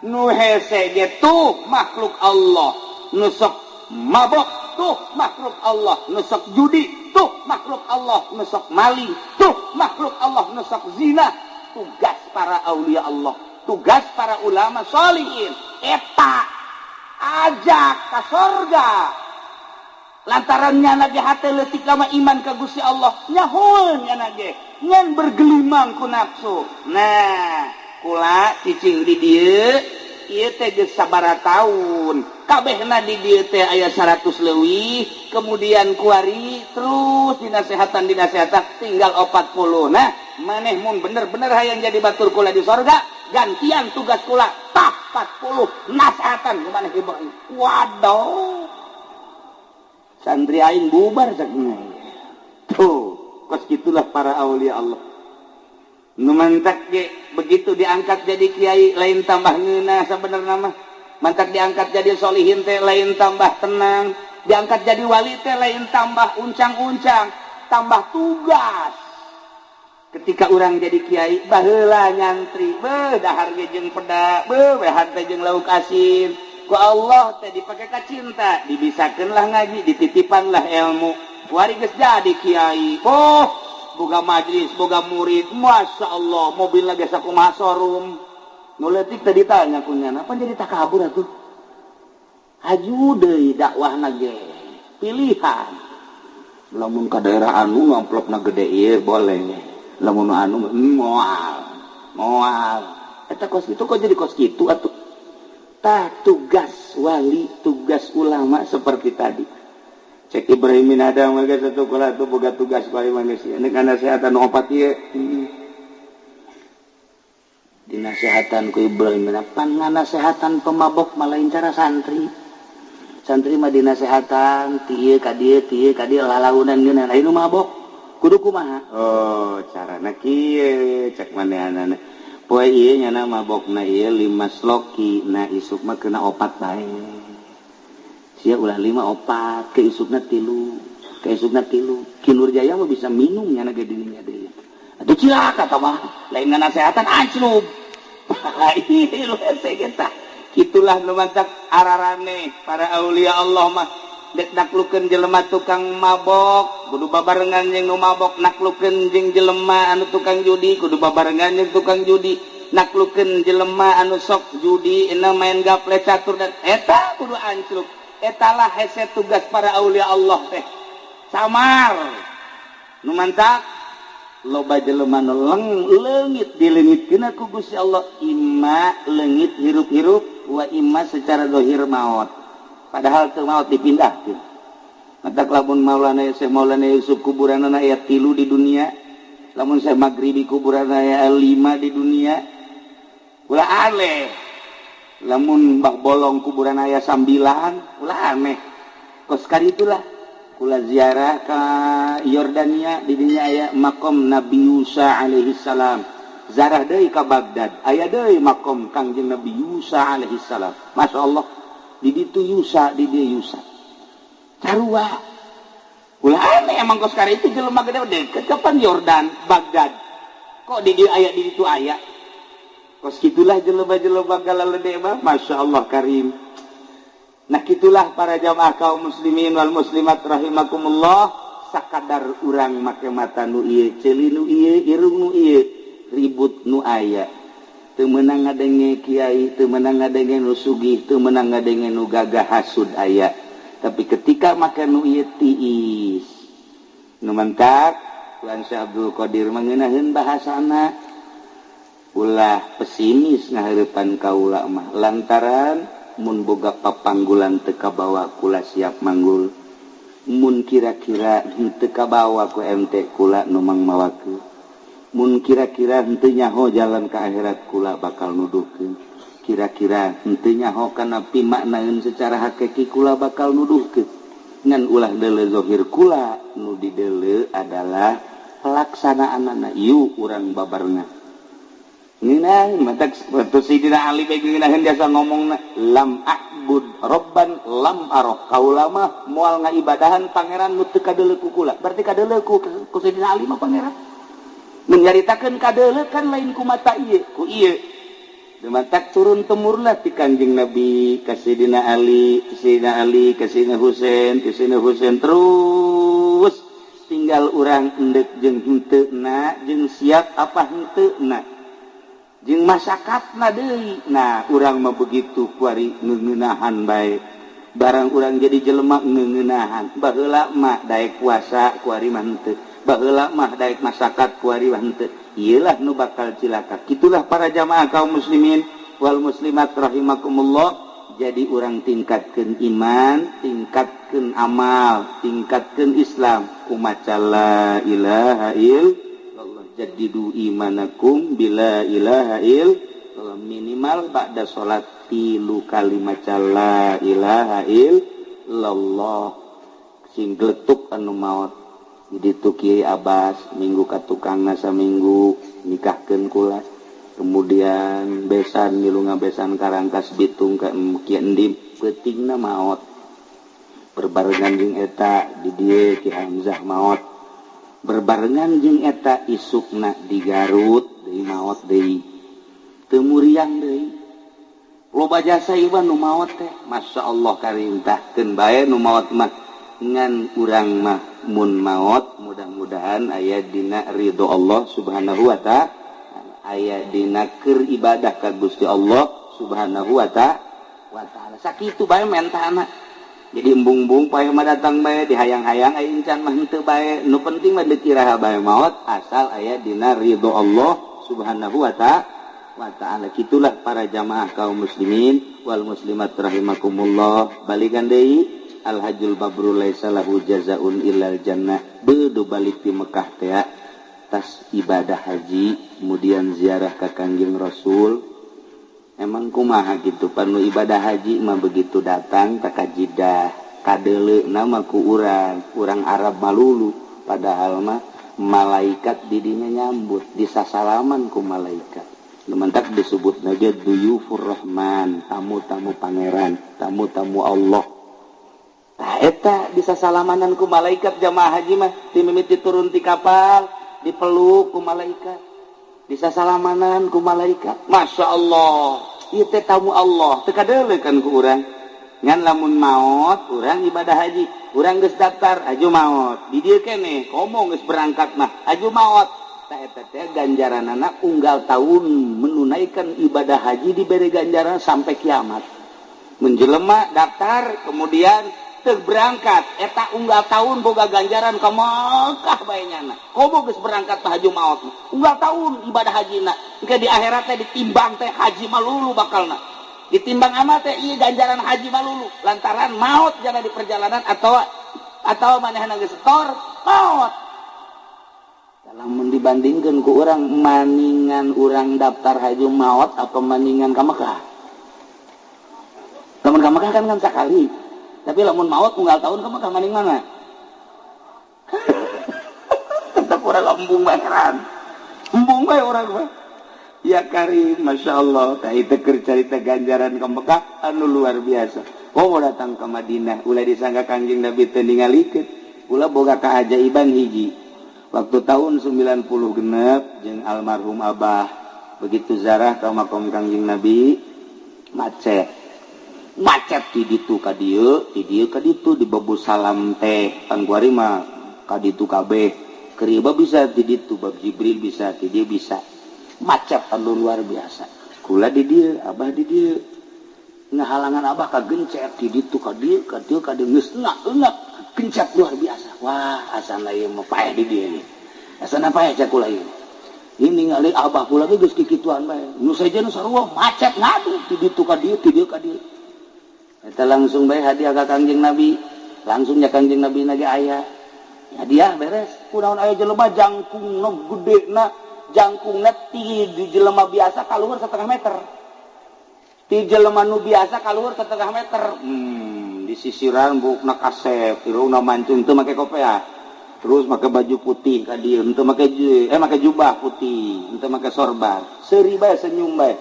Speaker 1: Nu hese ge tuh makhluk Allah, nu sok mabok tuh makhluk Allah, nu sok judi tuh makhluk Allah, nu sok maling tuh makhluk Allah, nu sok zina. Tugas para aulia Allah, tugas para ulama sholihin eta ajak ka sorga. Lantaran nyana ge hate leutik lama iman ka Gusti Allah, nyahoeun nyana ge ngan bergelimang ku nafsu. Nah, kula cicing di dieu ieu teh geus sabaraha taun, kabehna di dieu teh aya 100 leuwih, kemudian kuari terus dinasehatan tinggal 40. Nah, maneh mun bener-bener hayang jadi batur kula di sorga, gantian tugas kula tah 40 nasehatan ku maneh Ibrahim. Waduh, santri aing bubar cakna. Tuh, kos gitulah para aulia Allah. Nu mantak ge begitu diangkat jadi kiai lain tambah ngeunah sabenerna mah. Mantak diangkat jadi solihin teh lain tambah tenang, diangkat jadi wali teh lain tambah uncang-uncang, tambah tugas. Ketika urang jadi kiai baheula nyantri, beuh dahar ge jeung peda, beuh dahar teh jeung lauk asin. Ku Allah teh dipake ka cinta, dibisakeun lah ngaji, dititipan lah ilmu. Wari geus jadi kiai. Oh, boga majlis, boga murid, masya Allah, mobil lagi sakumaha showroom. Nu leutik teh ditanya ku nyana, apa jadi takabur atuh? Haju deui dakwahna ge, pilihan. Lamun ka daerah anu amplopna gede ieu boleh. Lamun anu moal, moal. Eta kos kitu kok jadi kos kitu atuh? Tah tugas wali, tugas ulama seperti tadi. Cek Ibrahim bin Adam geus satu kula tuh boga tugas wali manusia. Nek nasehatan opat ieu. Dinasehatan ku Ibrahim bin Adam, nganasehatan pemabok malain cara santri. Santri mah dinasehatan ti ieu ka dieu, ti ieu ka dieu lalaunan ngeunah. Lain nu mabok kudu kumaha? Oh, carana kieu cek manehanana. Poe ieu nyana mabokna ieu 5 sloki, na isuk mah kena 4 bae. Sia ulah 5 4, ke isukna 3, ke isukna 3. Ki Nurjaya mah bisa minum nyana ge dirinya deui. Atuh cilaka tah mah, lain nganasehatan anclub. Ieu hese kita. Kitulah nu mantak ararane para aulia Allah mah dek naklukeun jelema tukang mabok, kudu babarengan jeung nu mabok, naklukeun jeung jelema anu tukang judi, kudu babarengan jeung tukang judi, naklukeun jelema anu sok judi, ena main gaple catur dan eta kudu anclub. Etalah hese tugas para aulia Allah teh. Samar nu mantak loba jelema nu leungit dileungitkeun ku Gusti Allah, imma leungit hirup-hirup wa imma secara zahir maot. Padahal teu maot dipindahkeun. Matak lamun Maulana Syekh Maulana Yusuf kuburanana aya 3 di dunia, lamun Syekh Maghribi kuburanana aya 5 di dunia, ulah aneh. Lamun Mbah Bolong kuburan aya 9, ulah aneh. Kos kali itulah kula ziarah ka Yordania, di dinya aya makom Nabi Yusa alaihi salam. Zarah deui ka Baghdad, aya deui makom Kangjeng Nabi Yusa alaihi salam. Masya Allah, di ditu Yusa, di dieu Yusa. Sarua. Ulah aneh emang kos kali itu jelema gede deket kapan Yordan, Baghdad. Kok di dieu aya, di ditu aya? Kos kitulah jelema-jelema galalede mah, Masya Allah karim. Nah kitulah para jamaah kaum muslimin wal muslimat rahimakumullah, sakadar urang make mata nu ieu, ceuli nu ieu, irung nu ieu, ribut nu aya. Teu meunang ngadenge kiai, teu meunang ngadenge nu sugih, teu meunang ngadenge nu gagah hasud aya. Tapi ketika make nu ieu tiis. Nu mantak Tuan Syekh Abdul Qadir mangeunaheun bahasana ulah pesimis ngahareupan kaula mah lantaran mun boga papanggulan teu kabawa kula siap manggul. Mun kira-kira henteu kabawa ku MT kula nu mangmawakeun. Mun kira-kira henteu nyaho jalan ka akhirat kula bakal nuduhkeun. Kira-kira henteu nyaho kana pimaknaeun secara hakiki kula bakal nuduhkeun. Ngan ulah deuleu zahir kula, nu dideuleu adalah pelaksanaanana ieu urang babarna. Ngeunah matak Sayyidina Ali bae ngeunaheun biasa ngomongna lam a'bud robban lam aroh kaula mah moal ngaibadahan pangeran nu teu kadeuleu ku kula. Berarti kadeuleu ku Sayyidina Ali mah pangeran. Mun nyaritakeun kadeuleu kan lain ku mata ieu, ku ieu. Matak turun temurna ti Kanjeng Nabi ka Sayyidina Ali, Sayyidina Ali ka Sayyidina Husain, ka Sayyidina Husain terus tinggal urang endek jeung henteu na, jeung siap apa henteu na. Jeung masakatna deui. Nah, urang mah begitu kuari ngeunahan bae. Barang urang jadi jelema ngeunahan. Baheula mah daek puasa kuari mah henteu. Baheula mah daek masakat kuari mah henteu. Iyalah nu bakal cilaka. Kitulah para jamaah kaum muslimin wal muslimat rahimakumullah. Jadi urang tingkatkeun iman, tingkatkeun amal, tingkatkeun Islam. Kumaca la ilaha illallah. Jadidu imanakum bila ilaha illallah. Minimal ba'da salat 3 kali maca la ilaha illallah. Sing geletuk anu maot. Jadi tu Kiai Abbas minggu ka tukangna saminggu nikahkeun kula. Kemudian besan milu ngabesan Karangkas Bitung ka Ki Endim peutingna maot. Berbarengan jeung eta di dieu Ki Hamzah maot. Berbarengan jeung eta isukna di Garut deui maot deui. Teu muriang deui. Loba jasa ieu nu maot teh. Masyaallah karintahkeun bae nu maot mah. Ngan urang mah mun maot mudah-mudahan aya dina ridho Allah Subhanahu wa ta'ala, aya dina keur ibadah ka Gusti Allah Subhanahu wa ta'ala. Sakitu bae mentana. Jadi embung-embung pae mah datang bae dihayang-hayang aya encan mah henteu bae. Nu penting mah deuk iraha bae maot asal aya dina ridho Allah Subhanahu wa ta'ala. Kitulah para jamaah kaum muslimin wal muslimat rahimakumullah. Balikan deui Al-Hajjul Mabrur laisa lahu jazaun illal jannah. Beudu balik di Mekah teh tas ibadah haji, kemudian ziarah ka Kangjeng Rasul. Emang kumaha gitu panu ibadah haji mah begitu datang ka Jidah, kadeuleuna mah ku urang, urang Arab malulu, padahal mah malaikat didinya nyambut, disasalaman ku malaikat. Lumantak disebut lagi duyufur rahman, tamu-tamu pangeran, tamu-tamu Allah. Tah eta bisa salamanan ku malaikat jamaah haji mah ti mimiti turun ti kapal dipeluk ku malaikat, bisa salamanan ku malaikat. Masya Allah, ieu teh tamu Allah, teu kadeuleu kan ku urang. Ngan lamun maot urang ibadah haji, urang geus daftar aju maot. Di dieu keneh komo geus berangkat mah aju maot. Tah eta teh ganjaranana unggal tahun menunaikan ibadah haji diberi ganjaran sampai kiamat. Menjelema daftar kemudian teu berangkat eta unggal tahun boga ganjaran ka Mekah bae nyana. Komo geus berangkat mah haji maot. Unggal tahun ibadah hajina. Engke di akhirat teh ditimbang teh haji malulu bakalna. Ditimbang amal teh ieu ganjaran haji malulu lantaran maot jana di perjalanan atau manehna geus setor maot. Lamun dibandingkeun ku urang maningan urang daftar haji maot apa maningan ka Mekah? Lamun ka Mekah kan sakali. Tapi lamun maot unggal tahun ka Mekah maning mana? Tetep urang embung bae heran. Embung bae urang mah. Ya karim, Masya Allah. Tah itu keur carita ganjaran ka Mekah anu luar biasa. Oh datang ke Madinah, ulah disangka Kangjeng Nabi teu ningalikeun. Ulah boga kaajaiban hiji. Waktu tahun 90 genep jeung almarhum Abah begitu zarah ka makom Kangjeng Nabi macet. Macet di ditu ka dieu, di dieu ka ditu di Babu Salam teh pan kuari mah ka ditu kabeh. Keur ieu bisa di ditu, Bab Jibril bisa, di dieu bisa. Macet anu luar biasa. Kula di dieu, Abah di dieu. Ngahalangan Abah ka gencet di ditu ka dieu, ka dieu ka dieu geus enak gencet luar biasa. Wah, asana ieu mah paeh di dieu. Asana paeh cek kula ieu. Ini ningali Abah kula ge geus kikituan bae. Nu sejen sarua macet ngadu di ditu ka dieu, di dieu ka dieu. Eta langsung bae hadiah ka Kangjeng Nabi. Langsung nya Kangjeng Nabi na ge aya. Hadiah beres. Kunaon aya jelema jangkungna gedena, jangkungna ti di jelema biasa kaluhur setengah meter. Ti jelema nu biasa kaluhur setengah meter. Disisiran buukna kasep, irungna mancung teu make kopea. Terus make baju putih ka dieu, henteu make make jubah putih, henteu make sorban. Seuri bae senyum bae.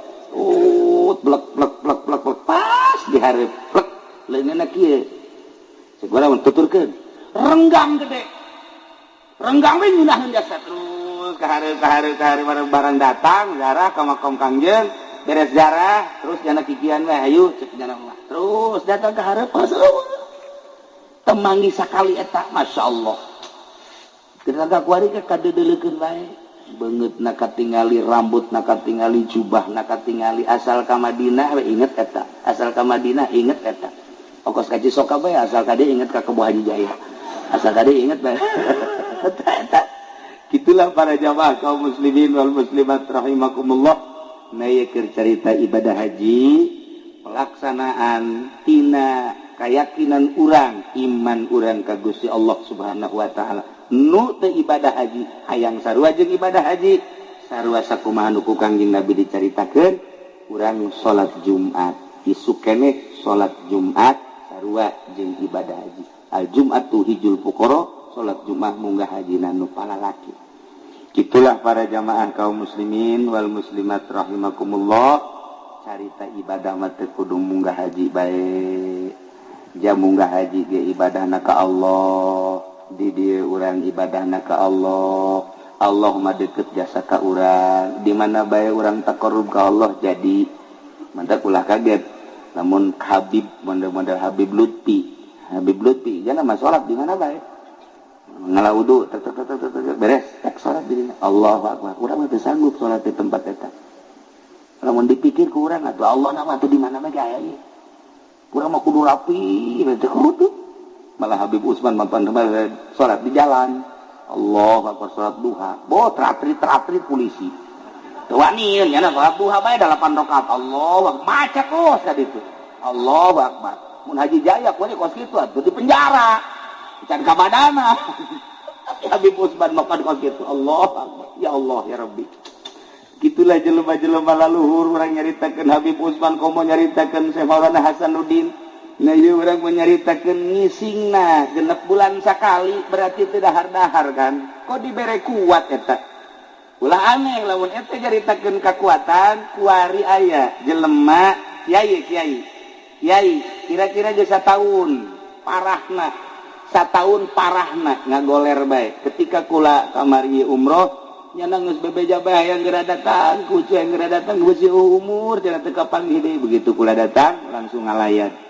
Speaker 1: Blek blek blek blek blek pas dihareup plek leungeunna kieu. Segala mun tuturkeun. Renggang gede. Renggang we nyunaheun jasa terus ka hareup ka hareup ka hareup barang datang zarah ka makom Kangjeng, beres zarah terus jana kikian we hayu cek jana mah. Terus datang ka hareup temanggi sakali eta masyaallah. Kita kuari ke kadedeleukeun bae. Beungeut na katingali, rambut na katingali, jubah na katingali, asal ka Madinah we inget eta, asal ka Madinah inget eta. Ongkos ka Cisoka bae asal ka dieu inget ka Kebo Haji Jaya. Asal ka dieu inget bae. Eta eta. Kitulah para jamaah kaum muslimin wal muslimat rahimakumullah. Na ieu keur carita ibadah haji, pelaksanaan tina keyakinan urang, iman urang ka Gusti Allah Subhanahu wa taala. Nu teu ibadah haji hayang sarua jeung ibadah haji sarua sakumaha nu ku Kangjeng Nabi dicaritakeun urang salat Jumat isuk keneh salat Jumat sarua jeung ibadah haji al Jum'atu hijul fuqara salat Jumat munggah hajina nu palalaki. Kitulah para jamaah kaum muslimin wal muslimat rahimakumullah. Carita ibadah mah teu kudu munggah haji bae, jam munggah haji ge ibadahna ka Allah. Di dieu urang ibadahna ka Allah, Allah mah deket jasa ka urang. Di mana bae urang taqarrub ka Allah jadi mantap ulah kaget. Namun Habib model-model Habib Lutfi, Habib Lutfi jangan mah salat di mana bae. Ngala wudu tek tek tek tek beres tek salat di dinya. Allahu akbar. Urang mah teu sanggup salat di tempat eta. Lamun dipikir ku urang atuh Allah na mah atuh di mana bae aya ieu. Urang mah kudu rapi, teu kudu. Malah Habib Usman mampan salat di jalan. Allah akbar salat duha. Bo tratri-tratri polisi. Teu wani nya salat duha bae 8 rakaat. Allah macet los ka ditu. Allahu akbar. Mun Haji Jaya kuari kos kitu atuh di penjara. Can ka badana. Tapi Habib Usman mapan kos kitu. Allah akbar. Ya Allah ya Rabbi. Kitulah jelema-jelema laluhur urang nyaritakeun Habib Usman komo nyaritakeun Syekh Maulana Hasanuddin. Nah, ieu urang menyaritakeun ngisingna genep bulan sakali berarti teu dahar-dahar kan. Kok dibere kuat eta? Ulah aneh lamun eta nyaritakeun kakuatan kuari aya jelema kiai kiai. Kiai kira-kira geus sataun parahna. Sataun parahna ngagoler bae. Ketika kula kamari umroh nya geus bebeja bae hayang geura datang, kucu hayang geura datang geus umur cenah teu kapanggih deui. Begitu kula datang langsung ngalayat.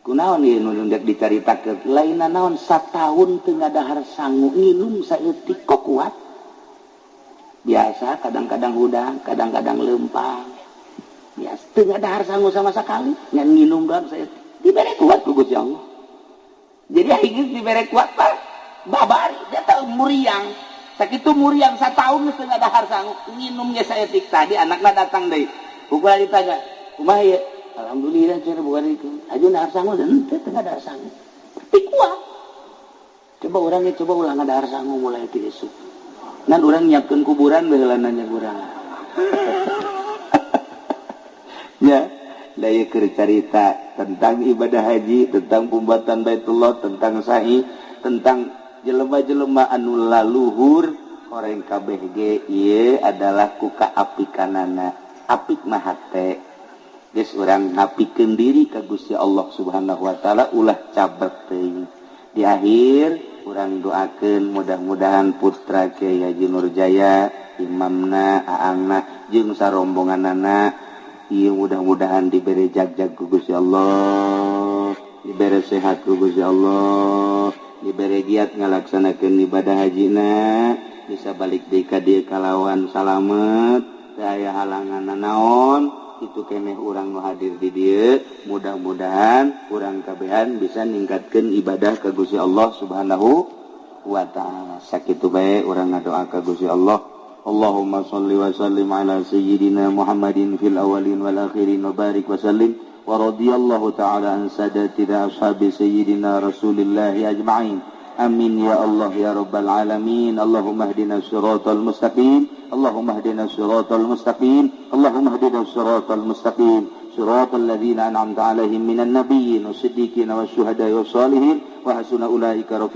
Speaker 1: Kunaon ieu nu ndek dicaritakeun lainna naon sataun teu ngadahar sangu nginum saeutik kok kuat. Biasa kadang-kadang hudang, kadang-kadang leumpang. Biasa teu ngadahar sangu sama sekali, ngan nginum doang saeutik. Dibere kuat ku Gusti Allah. Jadi aing dibere kuat mah babari dia teu muriang. Sakitu muriang sataun geus teu ngadahar sangu nginum ge saeutik tadi anakna datang deui. Ukur ditanya, "Kumaha ieu?" Alhamdulillah cenah bukan itu. Aju dahar sangu henteu teu ngadahar sangu. Tapi kuat. Coba urang ge coba ulah ngadahar sangu mulai ti esuk. Ngan urang nyiapkeun kuburan baheula nanya urang. Ya, da ieu keur carita tentang ibadah haji, tentang pembuatan Baitullah, tentang sa'i, tentang jelema-jelema anu laluhur horeng kabeh ge ieu adalah ku kaapikanana. Apik mah hate. Geus urang ngapikeun diri ka Gusti Allah Subhanahu wa taala ulah cabrek teuing. Di akhir urang doakeun mudah-mudahan putra Kiai Haji Nurjaya, imamna, aangna jeung sarombonganana ieu mudah-mudahan dibere jagjag ku Gusti Allah, dibere sehat ku Gusti Allah, dibere giat ngalaksanakeun ibadah hajina, bisa balik deui ka dieu kalawan salamet, teu aya halangan naon. Itu keneh urang nu hadir di dieu, mudah-mudahan urang kabehan bisa ningkatkeun ibadah ka Gusti Allah Subhanahu wa taala. Sakitu bae urang ngadoa ka Gusti Allah. Allahumma shalli wa sallim ala sayyidina Muhammadin fil awwalin wal akhirin wa barik wa sallim.
Speaker 3: Wa radiyallahu ta'ala an sadatina ashabi sayyidina Rasulillahi ajma'in. Amin ya Allah ya rabbal alamin. Allahumma hdina siratal mustaqim. Allahumma hdina siratal mustaqim. Allahumma hdina siratal mustaqim. Siratal ladzina an'amta 'alaihim minan nabiyyin wasiddiqin wasyuhada'i wassalihin wa hasuna ulaika rafiqa.